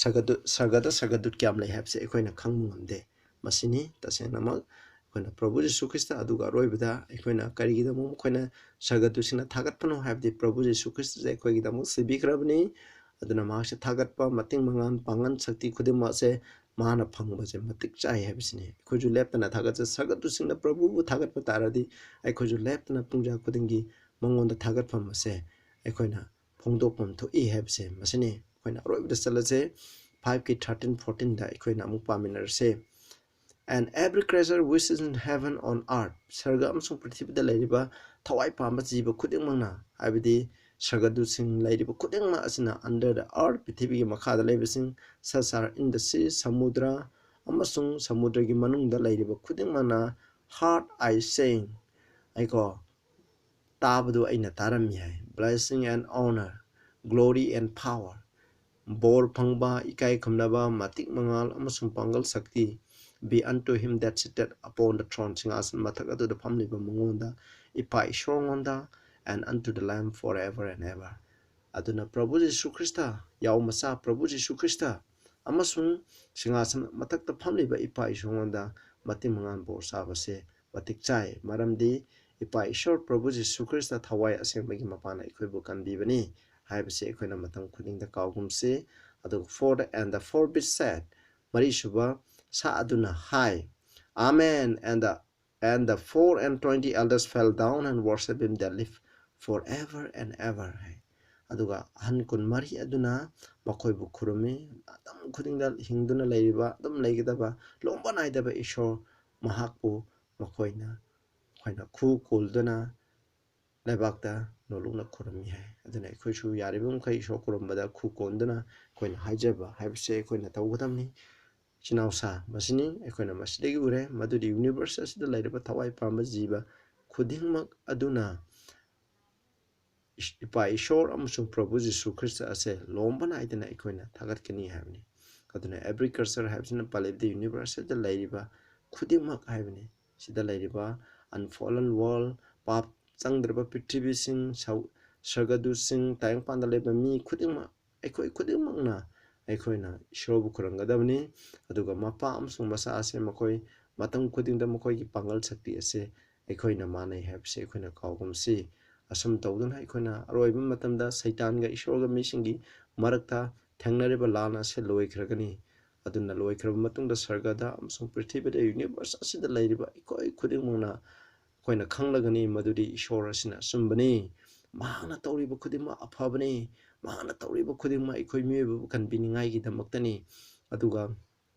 ꯁꯔꯒꯗꯨꯠ, ꯁꯔꯒꯗ ꯁꯔꯒꯗꯨꯠ ꯀꯌꯥꯝ ꯂꯩ ꯍꯥꯏꯕꯁꯦ ꯑꯩꯈꯣꯏꯅ ꯈꯪꯕ ꯉꯝꯗꯦ꯫ ꯃꯁꯤꯅꯤ ꯇꯁꯦꯡꯅꯃꯛ ꯑꯩꯈꯣꯏꯅ ꯄ꯭ꯔꯚꯨ ꯖꯤꯁꯨ ꯈ꯭ꯔꯤꯁꯇ, ꯑꯗꯨꯒ ꯑꯔꯣꯏꯕꯗ ꯑꯩꯈꯣꯏꯅ ꯀꯔꯤꯒꯤꯗꯃꯛ ꯑꯩꯈꯣꯏꯅ ꯁꯔꯒꯗꯨꯠꯁꯤꯡꯅ ꯊꯥꯒꯠꯄꯅꯣ ꯍꯥꯏꯕꯗꯤ, ꯄ꯭ꯔꯚꯨ ꯖꯤꯁꯨ ꯈ꯭ꯔꯤꯁꯇꯁꯦ ꯑꯩꯈꯣꯏꯒꯤꯗꯃꯛ ꯁꯤꯕꯤꯈ꯭ꯔꯕꯅꯤ꯫ ꯑꯗꯨꯅ ꯃꯍꯥꯛꯁꯦ ꯊꯥꯒꯠꯄ, ꯃꯇꯤꯡ ꯃꯉꯥꯜ, ꯄꯥꯡꯒꯜ, ꯁꯛꯇꯤ ꯈꯨꯗꯤꯡꯃꯛꯁꯦ ꯃꯥꯅ ꯐꯪꯕꯁꯦ ꯃꯇꯤꯛ ꯆꯥꯏ ꯍꯥꯏꯕꯁꯤꯅꯤ꯫ ꯑꯩꯈꯣꯏꯁꯨ ꯂꯦꯞꯇꯅ ꯊꯥꯒꯠꯆ-, ꯁꯔꯒꯗꯨꯠꯁꯤꯡꯅ ꯄ꯭ꯔꯚꯨꯕꯨ ꯊꯥꯒꯠꯄ ꯇꯥꯔꯗꯤ, ꯑꯩꯈꯣꯏꯁꯨ ꯂꯦꯞꯇꯅ ꯄꯨꯡꯖꯥ ꯈꯨꯗꯤꯡꯒꯤ ꯃꯉꯣꯟꯗ ꯊꯥꯒꯠꯐꯝ ꯑꯁꯦ ꯑꯩꯈꯣꯏꯅ ꯐꯣꯡꯗꯣꯛꯐꯝ ꯊꯣꯛꯏ ꯍꯥꯏꯕꯁꯦ ꯃꯁꯤꯅꯤ꯫ ꯑꯩꯈꯣꯏꯅ ꯑꯔꯣꯏꯕꯗ ꯆꯠꯂꯁꯦ, five ꯀꯤ thirteen fourteen ꯗ ꯑꯩꯈꯣꯏꯅ ꯑꯃꯨꯛ ꯄꯥꯃꯤꯟꯅꯔꯁꯦ꯫ "And every creature which is in heaven, on earth", ꯁꯔꯒ ꯑꯃꯁꯨꯡ ꯄ꯭ꯔꯤꯊꯤꯕꯤꯗ ꯂꯩꯔꯤꯕ ꯊꯋꯥꯏ ꯄꯥꯟꯕ ꯖꯤꯕ ꯈꯨꯗꯤꯡꯃꯛꯅ, ꯍꯥꯏꯕꯗꯤ ꯁꯔꯒꯗꯨꯠꯁꯤꯡ ꯂꯩꯔꯤꯕ ꯈꯨꯗꯤꯡꯃꯛ ꯑꯁꯤꯅ, under the earth, ꯄ꯭ꯔꯤꯊꯤꯕꯤꯒꯤ ꯃꯈꯥꯗ ꯂꯩꯕꯁꯤꯡ, such are in the sea, ꯁꯃꯨꯗ꯭ꯔ, ꯑꯃꯁꯨꯡ ꯁꯃꯨꯗ꯭ꯔꯒꯤ ꯃꯅꯨꯡꯗ ꯂꯩꯔꯤꯕ ꯈꯨꯗꯤꯡꯃꯛꯅ "Heard I saying," ꯑꯩꯀꯣ, ꯇꯥꯕꯗꯨ ꯑꯩꯅ ꯇꯥꯔꯝꯃꯤ ꯍꯥꯏ꯫ "Blessing and honor, glory and power," ꯕꯣꯔ ꯐꯪꯕ, ꯏꯀꯥꯏ ꯈꯨꯝꯅꯕ, ꯃꯇꯤꯛ ꯃꯉꯥꯜ ꯑꯃꯁꯨꯡ ꯄꯥꯡꯒꯜ ꯁꯛꯇꯤ, "be unto him that sitteth upon the throne," ꯁꯤꯡꯍꯥꯁꯟ ꯃꯊꯛ ꯑꯗꯨꯗ ꯐꯝꯂꯤꯕ ꯃꯉꯣꯟꯗ, ꯏꯄꯥ ꯏꯁꯣꯔꯉꯣꯟꯗ, "and unto the Lamb forever and ever." ꯑꯗꯨꯅ ꯄ꯭ꯔꯚꯨ ꯖꯤꯁꯨ ꯈ꯭ꯔꯤꯁꯇ, ꯌꯥꯎ ꯃꯆꯥ ꯄ꯭ꯔꯚꯨ ꯖꯤꯁꯨ ꯈ꯭ꯔꯤꯁꯇ ꯑꯃꯁꯨꯡ ꯁꯤꯡꯍꯥꯁꯟ ꯃꯊꯛꯇ ꯐꯝꯂꯤꯕ ꯏꯄꯥ ꯏꯁꯣꯔꯉꯣꯟꯗ ꯃꯇꯤꯛ ꯃꯉꯥꯜ ꯕꯣꯔ ꯆꯥꯕꯁꯦ ꯃꯇꯤꯛ ꯆꯥꯏ꯫ ꯃꯔꯝꯗꯤ ꯏꯄꯥ ꯏꯁꯣꯔ ꯄ꯭ꯔꯚꯨ ꯖꯤꯁꯨ ꯈ꯭ꯔꯤꯁꯇ ꯊꯋꯥꯏ ꯑꯁꯦꯡꯕꯒꯤ ꯃꯄꯥꯟꯅ ꯑꯩꯈꯣꯏꯕꯨ ꯀꯟꯕꯤꯕꯅꯤ ꯍꯥꯏꯕꯁꯤ ꯑꯩꯈꯣꯏꯅ ꯃꯇꯝ ꯈꯨꯗꯤꯡꯗ ꯀꯥꯎꯒꯨꯝꯁꯤ꯫ ꯑꯗꯨꯒ "Fourth and the four beasts said," ꯃꯔꯤꯁꯨꯕ ꯁꯥ ꯑꯗꯨꯅ ꯍꯥꯏ, "Amen," and the, "and the four and twenty elders fell down and worshipped him that live forever and ever" ꯍꯥꯏ꯫ ꯑꯗꯨꯒ ꯑꯍꯟ ꯀꯨꯟꯃꯔꯤ ꯑꯗꯨꯅ ꯃꯈꯣꯏꯕꯨ ꯈꯨꯔꯨꯝꯃꯤ꯫ ꯃꯇꯝ ꯈꯨꯗꯤꯡꯗ ꯍꯤꯡꯗꯨꯅ ꯂꯩꯔꯤꯕ, ꯑꯗꯨꯝ ꯂꯩꯒꯗꯕ, ꯂꯣꯝꯕ ꯅꯥꯏꯗꯕ ꯏꯁꯣꯔ ꯃꯍꯥꯛꯄꯨ ꯃꯈꯣꯏꯅ, ꯃꯈꯣꯏꯅ ꯈꯨ ꯀꯣꯜꯗꯨꯅ ꯂꯩꯕꯥꯛꯇ ꯅꯣꯜꯂꯨꯛꯅ ꯈꯨꯔꯨꯝꯃꯤ ꯍꯥꯏ꯫ ꯑꯗꯨꯅ ꯑꯩꯈꯣꯏꯁꯨ ꯌꯥꯔꯤꯕ ꯃꯈꯩ ꯏꯁꯣꯔ ꯈꯨꯔꯨꯝꯕꯗ ꯈꯨ ꯀꯣꯟꯗꯨꯅ ꯑꯩꯈꯣꯏꯅ ꯍꯥꯏꯖꯕ ꯍꯥꯏꯕꯁꯦ ꯑꯩꯈꯣꯏꯅ ꯇꯧꯒꯗꯕꯅꯤ꯫ ꯏꯆꯤꯟ ꯏꯅꯥꯎꯁꯥ, ꯃꯁꯤꯅꯤ ꯑꯩꯈꯣꯏꯅ ꯃꯁꯤꯗꯒꯤ ꯎꯔꯦ ꯃꯗꯨꯗꯤ universe ꯑꯁꯤꯗ ꯂꯩꯔꯤꯕ ꯊꯋꯥꯏ ꯄꯥꯟꯕ ꯖꯤꯕ ꯈꯨꯗꯤꯡꯃꯛ ꯑꯗꯨꯅ ꯏꯁ-, ꯏꯄꯥ ꯏꯁꯣꯔ ꯑꯃꯁꯨꯡ ꯄ꯭ꯔꯚꯨ ꯖꯤꯁꯨ ꯈ꯭ꯔꯤꯁꯇ ꯑꯁꯦ ꯂꯣꯝꯕ ꯅꯥꯏꯗꯅ ꯑꯩꯈꯣꯏꯅ ꯊꯥꯒꯠꯀꯅꯤ ꯍꯥꯏꯕꯅꯤ꯫ ꯑꯗꯨꯅ agriculture ꯍꯥꯏꯕꯁꯤꯅ ꯄꯥꯜꯂꯤꯕꯗꯤ universe ꯑꯁꯤꯗ ꯂꯩꯔꯤꯕ ꯈꯨꯗꯤꯡꯃꯛ ꯍꯥꯏꯕꯅꯤ꯫ ꯁꯤꯗ ꯂꯩꯔꯤꯕ unfallen world, ꯄꯥꯞ ꯆꯪꯗ꯭ꯔꯕ ꯄ꯭ꯔꯤꯊꯤꯕꯤꯁꯤꯡ, ꯁꯧ-, ꯁꯔꯒꯗꯨꯁꯤꯡ, ꯇꯥꯏꯕꯪꯄꯥꯟꯗ ꯂꯩꯕ ꯃꯤ ꯈꯨꯗꯤꯡꯃꯛ, ꯑꯩꯈꯣꯏ ꯈꯨꯗꯤꯡꯃꯛꯅ ꯑꯩꯈꯣꯏꯅ ꯏꯁꯣꯔꯕꯨ ꯈꯨꯔꯨꯝꯒꯗꯕꯅꯤ꯫ ꯑꯗꯨꯒ ꯃꯄꯥ ꯑꯃꯁꯨꯡ ꯃꯆꯥ ꯑꯁꯦ ꯃꯈꯣꯏ ꯃꯇꯝ ꯈꯨꯗꯤꯡꯗ ꯃꯈꯣꯏꯒꯤ ꯄꯥꯡꯒꯜ ꯁꯛꯇꯤ ꯑꯁꯦ ꯑꯩꯈꯣꯏꯅ ꯃꯥꯟꯅꯩ ꯍꯥꯏꯕꯁꯦ ꯑꯩꯈꯣꯏꯅ ꯀꯥꯎꯒꯨꯝꯁꯤ꯫ ꯑꯁꯨꯝ ꯇꯧꯗꯨꯅ ꯑꯩꯈꯣꯏꯅ ꯑꯔꯣꯏꯕ ꯃꯇꯝꯗ ꯁꯩꯇꯥꯟꯒ ꯏꯁꯣꯔꯒ ꯃꯤꯁꯤꯡꯒꯤ ꯃꯔꯛꯇ ꯊꯦꯡꯅꯔꯤꯕ ꯂꯥꯟ ꯑꯁꯦ ꯂꯣꯏꯈ꯭ꯔꯒꯅꯤ꯫ ꯑꯗꯨꯅ ꯂꯣꯏꯈ꯭ꯔꯕ ꯃꯇꯨꯡꯗ ꯁꯔꯒꯗ ꯑꯃꯁꯨꯡ ꯄ꯭ꯔꯤꯊꯤꯕꯤꯗ, universe ꯑꯁꯤꯗ ꯂꯩꯔꯤꯕ ꯑꯩꯈꯣꯏ ꯈꯨꯗꯤꯡꯃꯛꯅ ꯑꯩꯈꯣꯏꯅ ꯈꯪꯂꯒꯅꯤ ꯃꯗꯨꯗꯤ ꯏꯁꯣꯔ ꯑꯁꯤꯅ ꯑꯆꯨꯝꯕꯅꯤ, ꯃꯍꯥꯛꯅ ꯇꯧꯔꯤꯕ ꯈꯨꯗꯤꯡꯃꯛ ꯑꯐꯕꯅꯤ, ꯃꯍꯥꯛꯅ ꯇꯧꯔꯤꯕ ꯈꯨꯗꯤꯡꯃꯛ ꯑꯩꯈꯣꯏ ꯃꯤꯑꯣꯏꯕꯕꯨ ꯀꯟꯕꯤꯅꯤꯡꯉꯥꯏꯒꯤꯗꯃꯛꯇꯅꯤ꯫ ꯑꯗꯨꯒ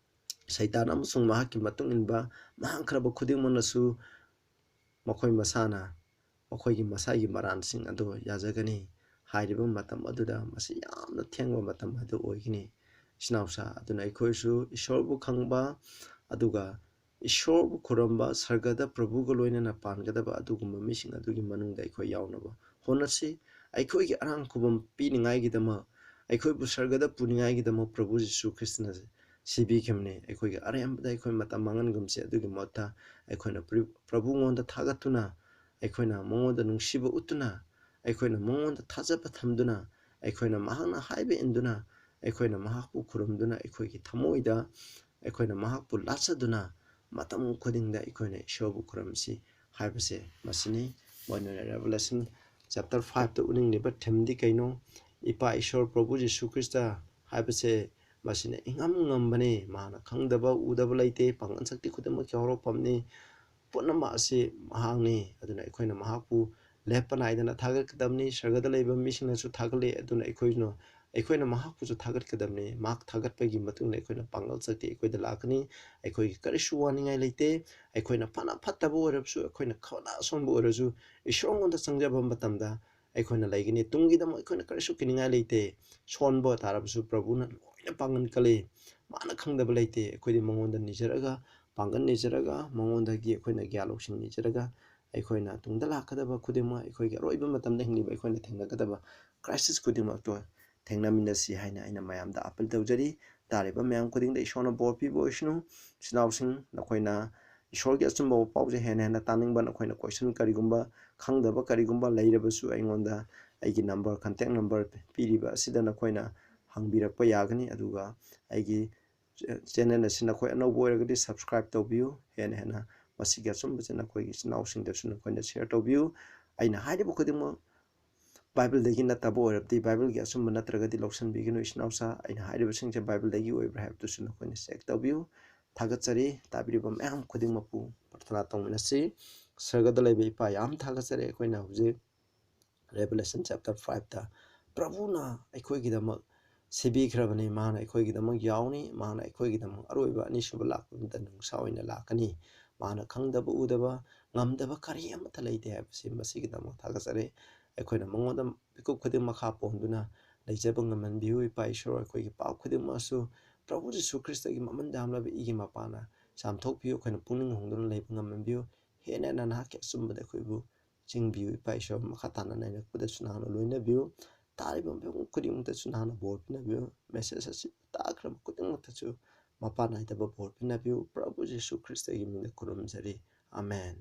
ꯁꯩꯇꯥꯟ ꯑꯃꯁꯨꯡ ꯃꯍꯥꯛꯀꯤ ꯃꯇꯨꯡ ꯏꯟꯕ ꯃꯥꯡꯈ꯭ꯔꯕ ꯈꯨꯗꯤꯡꯃꯛꯅꯁꯨ ꯃꯈꯣꯏ ꯃꯁꯥꯅ ꯃꯈꯣꯏꯒꯤ ꯃꯁꯥꯒꯤ ꯃꯔꯥꯟꯁꯤꯡ ꯑꯗꯨ ꯌꯥꯖꯒꯅꯤ꯫ ꯍꯥꯏꯔꯤꯕ ꯃꯇꯝ ꯑꯗꯨꯗ ꯃꯁꯤ ꯌꯥꯝꯅ ꯊꯦꯡꯕ ꯃꯇꯝ ꯑꯗꯨ ꯑꯣꯏꯒꯅꯤ꯫ ꯏꯆꯤꯟ ꯏꯅꯥꯎꯁꯥ꯫ ꯑꯗꯨꯅ ꯑꯩꯈꯣꯏꯁꯨ ꯏꯁꯣꯔꯕꯨ ꯈꯪꯕ, ꯑꯗꯨꯒ ꯏꯁꯣꯔꯕꯨ ꯈꯨꯔꯨꯝꯕ, ꯁꯔꯒꯗ ꯄ꯭ꯔꯚꯨꯒ ꯂꯣꯏꯅꯅ ꯄꯥꯟꯒꯗꯕ ꯑꯗꯨꯒꯨꯝꯕ ꯃꯤꯁꯤꯡ ꯑꯗꯨꯒꯤ ꯃꯅꯨꯡꯗ ꯑꯩꯈꯣꯏ ꯌꯥꯎꯅꯕ ꯍꯣꯠꯅꯁꯤ꯫ ꯑꯩꯈꯣꯏꯒꯤ ꯑꯔꯥꯡ ꯈꯨꯕꯝ ꯄꯤꯅꯤꯡꯉꯥꯏꯒꯤꯗꯃꯛ, ꯑꯩꯈꯣꯏꯕꯨ ꯁꯔꯒꯗ ꯄꯨꯅꯤꯡꯉꯥꯏꯒꯤꯗꯃꯛ ꯄ꯭ꯔꯚꯨ ꯖꯤꯁꯨ ꯈ꯭ꯔꯤꯁꯇꯅ ꯁꯤꯕꯤꯈꯤꯕꯅꯤ꯫ ꯑꯩꯈꯣꯏꯒꯤ ꯑꯔꯦꯝꯕꯗ ꯑꯩꯈꯣꯏ ꯃꯇꯝ ꯃꯥꯡꯍꯟꯒꯨꯝꯁꯤ꯫ ꯑꯗꯨꯒꯤ ꯃꯍꯨꯠꯇ ꯑꯩꯈꯣꯏꯅ ꯄ꯭ꯔꯤ-, ꯄ꯭ꯔꯚꯨꯉꯣꯟꯗ ꯊꯥꯒꯠꯇꯨꯅ, ꯑꯩꯈꯣꯏꯅ ꯃꯉꯣꯟꯗ ꯅꯨꯡꯁꯤꯕ ꯎꯠꯇꯨꯅ, ꯑꯩꯈꯣꯏꯅ ꯃꯉꯣꯟꯗ ꯊꯥꯖꯕ ꯊꯝꯗꯨꯅ, ꯑꯩꯈꯣꯏꯅ ꯃꯍꯥꯛꯅ ꯍꯥꯏꯕ ꯏꯟꯗꯨꯅ, ꯑꯩꯈꯣꯏꯅ ꯃꯍꯥꯛꯄꯨ ꯈꯨꯔꯨꯝꯗꯨꯅ, ꯑꯩꯈꯣꯏꯒꯤ ꯊꯃꯣꯏꯗ ꯑꯩꯈꯣꯏꯅ ꯃꯍꯥꯛꯄꯨ ꯂꯥꯠꯆꯗꯨꯅ, ꯃꯇꯝ ꯈꯨꯗꯤꯡꯗ ꯑꯩꯈꯣꯏꯅ ꯏꯁꯣꯔꯕꯨ ꯈꯨꯔꯨꯝꯁꯤ ꯍꯥꯏꯕꯁꯦ ꯃꯁꯤꯅꯤ꯫ ꯃꯣꯏꯅ Revelation chapter fiveꯇ ꯎꯠꯅꯤꯡꯂꯤꯕ themeꯗꯤ ꯀꯩꯅꯣ? ꯏꯄꯥ ꯏꯁꯣꯔ ꯄ꯭ꯔꯚꯨ ꯖꯤꯁꯨ ꯈ꯭ꯔꯤꯁꯇ ꯍꯥꯏꯕꯁꯦ ꯃꯁꯤꯅ ꯏꯉꯝ ꯉꯝꯕꯅꯤ꯫ ꯃꯍꯥꯛꯅ ꯈꯪꯗꯕ ꯎꯗꯕ ꯂꯩꯇꯦ꯫ ꯄꯥꯡꯒꯜ ꯁꯛꯇꯤ ꯈꯨꯗꯤꯡꯃꯛꯀꯤ ꯍꯧꯔꯛꯐꯝꯅꯤ꯫ ꯄꯨꯝꯅꯃꯛ ꯑꯁꯤ ꯃꯍꯥꯛꯅꯤ꯫ ꯑꯗꯨꯅ ꯑꯩꯈꯣꯏꯅ ꯃꯍꯥꯛꯄꯨ ꯂꯦꯞꯄ ꯅꯥꯏꯗꯅ ꯊꯥꯒꯠꯀꯗꯕꯅꯤ꯫ ꯁꯔꯒꯗ ꯂꯩꯕ ꯃꯤꯁꯤꯡꯅꯁꯨ ꯊꯥꯒꯠꯂꯤ꯫ ꯑꯗꯨꯅ ꯑꯩꯈꯣꯏꯅ, ꯑꯩꯈꯣꯏꯅ ꯃꯍꯥꯛꯄꯨꯁꯨ ꯊꯥꯒꯠꯀꯗꯕꯅꯤ꯫ ꯃꯍꯥꯛ ꯊꯥꯒꯠꯄꯒꯤ ꯃꯇꯨꯡꯗ ꯑꯩꯈꯣꯏꯅ ꯄꯥꯡꯒꯜ ꯁꯛꯇꯤ ꯑꯩꯈꯣꯏꯗ ꯂꯥꯛꯀꯅꯤ꯫ ꯑꯩꯈꯣꯏꯒꯤ ꯀꯔꯤꯁꯨ ꯋꯥꯅꯤꯡꯉꯥꯏ ꯂꯩꯇꯦ꯫ ꯑꯩꯈꯣꯏꯅ ꯐꯅ ꯐꯠꯇꯕ ꯑꯣꯏꯔꯕꯁꯨ, ꯑꯩꯈꯣꯏꯅ ꯐꯅ ꯑꯁꯣꯟꯕ ꯑꯣꯏꯔꯁꯨ, ꯏꯁꯣꯔꯉꯣꯟꯗ ꯆꯪꯖꯕ ꯃꯇꯝꯗ ꯑꯩꯈꯣꯏꯅ ꯂꯩꯒꯅꯤ꯫ ꯇꯨꯡꯒꯤꯗꯃꯛ ꯑꯩꯈꯣꯏꯅ ꯀꯔꯤꯁꯨ ꯀꯤꯅꯤꯡꯉꯥꯏ ꯂꯩꯇꯦ꯫ ꯁꯣꯟꯕ ꯇꯥꯔꯕꯁꯨ ꯄ꯭ꯔꯚꯨꯅ ꯂꯣꯏꯅ ꯄꯥꯡꯒꯟ ꯀꯜꯂꯤ꯫ ꯃꯥꯅ ꯈꯪꯗꯕ ꯂꯩꯇꯦ꯫ ꯑꯩꯈꯣꯏꯗꯤ ꯃꯉꯣꯟꯗ ꯅꯤꯖꯔꯒ, ꯄꯥꯡꯒꯟ ꯅꯤꯖꯔꯒ, ꯃꯉꯣꯟꯗꯒꯤ ꯑꯩꯈꯣꯏꯅ ꯒ꯭ꯌꯥꯟ ꯂꯧꯁꯤꯡ ꯅꯤꯖꯔꯒ, ꯑꯩꯈꯣꯏꯅ ꯇꯨꯡꯗ ꯂꯥꯛꯀꯗꯕ ꯈꯨꯗꯤꯡꯃꯛ, ꯑꯩꯈꯣꯏꯒꯤ ꯑꯔꯣꯏꯕ ꯃꯇꯝꯗ ꯍꯤꯡꯂꯤꯕ ꯑꯩꯈꯣꯏꯅ ꯊꯦꯡꯅꯒꯗꯕ crisis ꯈꯨꯗꯤꯡꯃꯛꯇꯣ ꯊꯦꯡꯅꯃꯤꯟꯅꯁꯤ ꯍꯥꯏꯅ ꯑꯩꯅ ꯃꯌꯥꯝꯗ appeal ꯇꯧꯖꯔꯤ꯫ ꯇꯥꯔꯤꯕ ꯃꯌꯥꯝ ꯈꯨꯗꯤꯡꯗ ꯏꯁꯣꯔꯅ ꯕꯣꯔ ꯄꯤꯕ ꯑꯣꯏꯁꯅꯨ꯫ ꯏꯆꯤꯟ ꯏꯅꯥꯎꯁꯤꯡ, ꯅꯈꯣꯏꯅ ꯏꯁꯣꯔꯒꯤ ꯑꯆꯨꯝꯕ ꯄꯥꯎꯁꯦ ꯍꯦꯟꯅ ꯍꯦꯟꯅ ꯇꯥꯅꯤꯡꯕ, ꯅꯈꯣꯏꯅ question ꯀꯔꯤꯒꯨꯝꯕ, ꯈꯪꯗꯕ ꯀꯔꯤꯒꯨꯝꯕ ꯂꯩꯔꯕꯁꯨ ꯑꯩꯉꯣꯟꯗ ꯑꯩꯒꯤ number, contact number ꯄꯤꯔꯤꯕ ꯑꯁꯤꯗ ꯅꯈꯣꯏꯅ ꯍꯪꯕꯤꯔꯛꯄ ꯌꯥꯒꯅꯤ꯫ ꯑꯗꯨꯒ ꯑꯩꯒꯤ channel ꯑꯁꯤ ꯅꯈꯣꯏ ꯑꯅꯧꯕ ꯑꯣꯏꯔꯒꯗꯤ subscribe ꯇꯧꯕꯤꯌꯨ꯫ ꯍꯦꯟꯅ ꯍꯦꯟꯅ ꯃꯁꯤꯒꯤ ꯑꯆꯨꯝꯕꯁꯦ ꯅꯈꯣꯏꯒꯤ ꯏꯆꯤꯟ ꯏꯅꯥꯎꯁꯤꯡꯗꯁꯨ ꯅꯈꯣꯏꯅ share ꯇꯧꯕꯤꯌꯨ꯫ ꯑꯩꯅ ꯍꯥꯏꯔꯤꯕ ꯈꯨꯗꯤꯡꯃꯛ Bibleꯗꯒꯤ ꯅꯠꯇꯕ ꯑꯣꯏꯔꯕꯗꯤ, Bibleꯒꯤ ꯑꯆꯨꯝꯕ ꯅꯠꯇ꯭ꯔꯒꯗꯤ ꯂꯧꯁꯤꯟꯕꯤꯒꯅꯨ ꯏꯆꯤꯟ ꯏꯅꯥꯎꯁꯥ꯫ ꯑꯩꯅ ꯍꯥꯏꯔꯤꯕꯁꯤꯡꯁꯦ Bibleꯗꯒꯤ ꯑꯣꯏꯕ꯭ꯔꯥ ꯍꯥꯏꯕꯗꯨꯁꯨ ꯅꯈꯣꯏꯅ check ꯇꯧꯕꯤꯌꯨ꯫ ꯊꯥꯒꯠꯆꯔꯤ꯫ ꯇꯥꯕꯤꯔꯤꯕ ꯃꯌꯥꯝ ꯈꯨꯗꯤꯡꯃꯛꯄꯨ ꯄ꯭ꯔꯊꯅꯥ ꯇꯧꯃꯤꯟꯅꯁꯤ꯫ ꯁꯔꯒꯗ ꯂꯩꯕ ꯏꯄꯥ, ꯌꯥꯝ ꯊꯥꯒꯠꯆꯔꯤ꯫ ꯑꯩꯈꯣꯏꯅ ꯍꯧꯖꯤꯛ Revelation chapter fiveꯇ ꯄ꯭ꯔꯚꯨꯅ ꯑꯩꯈꯣꯏꯒꯤꯗꯃꯛ ꯁꯤꯕꯤꯈ꯭ꯔꯕꯅꯤ꯫ ꯃꯥꯅ ꯑꯩꯈꯣꯏꯒꯤꯗꯃꯛ ꯌꯥꯎꯅꯤ꯫ ꯃꯥꯅ ꯑꯩꯈꯣꯏꯒꯤꯗꯃꯛ ꯑꯔꯣꯏꯕ ꯑꯅꯤꯁꯨꯕ ꯂꯥꯛꯄꯗ ꯅꯨꯡꯁꯥ ꯑꯣꯏꯅ ꯂꯥꯛꯀꯅꯤ꯫ ꯃꯥꯅ ꯈꯪꯗꯕ ꯎꯗꯕ ꯉꯝꯗꯕ ꯀꯔꯤ ꯑꯃꯠꯇ ꯂꯩꯇꯦ ꯍꯥꯏꯕꯁꯤ ꯃꯁꯤꯒꯤꯗꯃꯛ ꯊꯥꯒꯠꯆꯔꯤ꯫ ꯑꯩꯈꯣꯏꯅ ꯃꯉꯣꯟꯗ ꯃꯤꯀꯨꯞ ꯈꯨꯗꯤꯡ ꯃꯈꯥ ꯄꯣꯟꯗꯨꯅ ꯂꯩꯖꯕ ꯉꯝꯍꯟꯕꯤꯌꯨ꯫ ꯏꯄꯥ ꯏꯁꯣꯔ, ꯑꯩꯈꯣꯏꯒꯤ ꯄꯥꯞ ꯈꯨꯗꯤꯡꯃꯛꯁꯨ ꯄ꯭ꯔꯚꯨ ꯖꯤꯁꯨ ꯈ꯭ꯔꯤꯁꯇꯒꯤ ꯃꯃꯜ ꯌꯥꯝꯂꯕ ꯏꯒꯤ ꯃꯄꯥꯟꯅ ꯆꯥꯝꯊꯣꯛꯄꯤꯌꯨ꯫ ꯑꯩꯈꯣꯏꯅ ꯄꯨꯛꯅꯤꯡ ꯍꯣꯡꯗꯨꯅ ꯂꯩꯕ ꯉꯝꯍꯟꯕꯤꯌꯨ꯫ ꯍꯦꯟꯅ ꯍꯦꯟꯅ ꯅꯍꯥꯛꯀꯤ ꯑꯆꯨꯝꯕꯗ ꯑꯩꯈꯣꯏꯕꯨ ꯆꯤꯡꯕꯤꯌꯨ꯫ ꯏꯄꯥ ꯏꯁꯣꯔ, ꯃꯈꯥ ꯇꯥꯅ ꯅꯩꯅꯔꯛꯄꯗꯁꯨ ꯅꯍꯥꯛꯅ ꯂꯣꯏꯅꯕꯤꯌꯨ꯫ ꯇꯥꯔꯤꯕ ꯃꯐꯝ ꯈꯨꯗꯤꯡꯃꯛꯇꯁꯨ ꯅꯍꯥꯛꯅ ꯕꯣꯔ ꯄꯤꯅꯕꯤꯌꯨ꯫ ꯃꯦꯁꯦꯖ ꯑꯁꯤ ꯇꯥꯈ꯭ꯔꯕ ꯈꯨꯗꯤꯡꯃꯛꯇꯁꯨ ꯃꯄꯥ ꯅꯥꯏꯗꯕ ꯕꯣꯔ ꯄꯤꯅꯕꯤꯌꯨ꯫ ꯄ꯭ꯔꯚꯨ ꯖꯤꯁꯨ ꯈ꯭ꯔꯤꯁꯇꯒꯤ ꯃꯤꯡꯗ ꯈꯨꯔꯨꯝꯖꯔꯤ꯫ ꯑꯃꯦꯟ꯫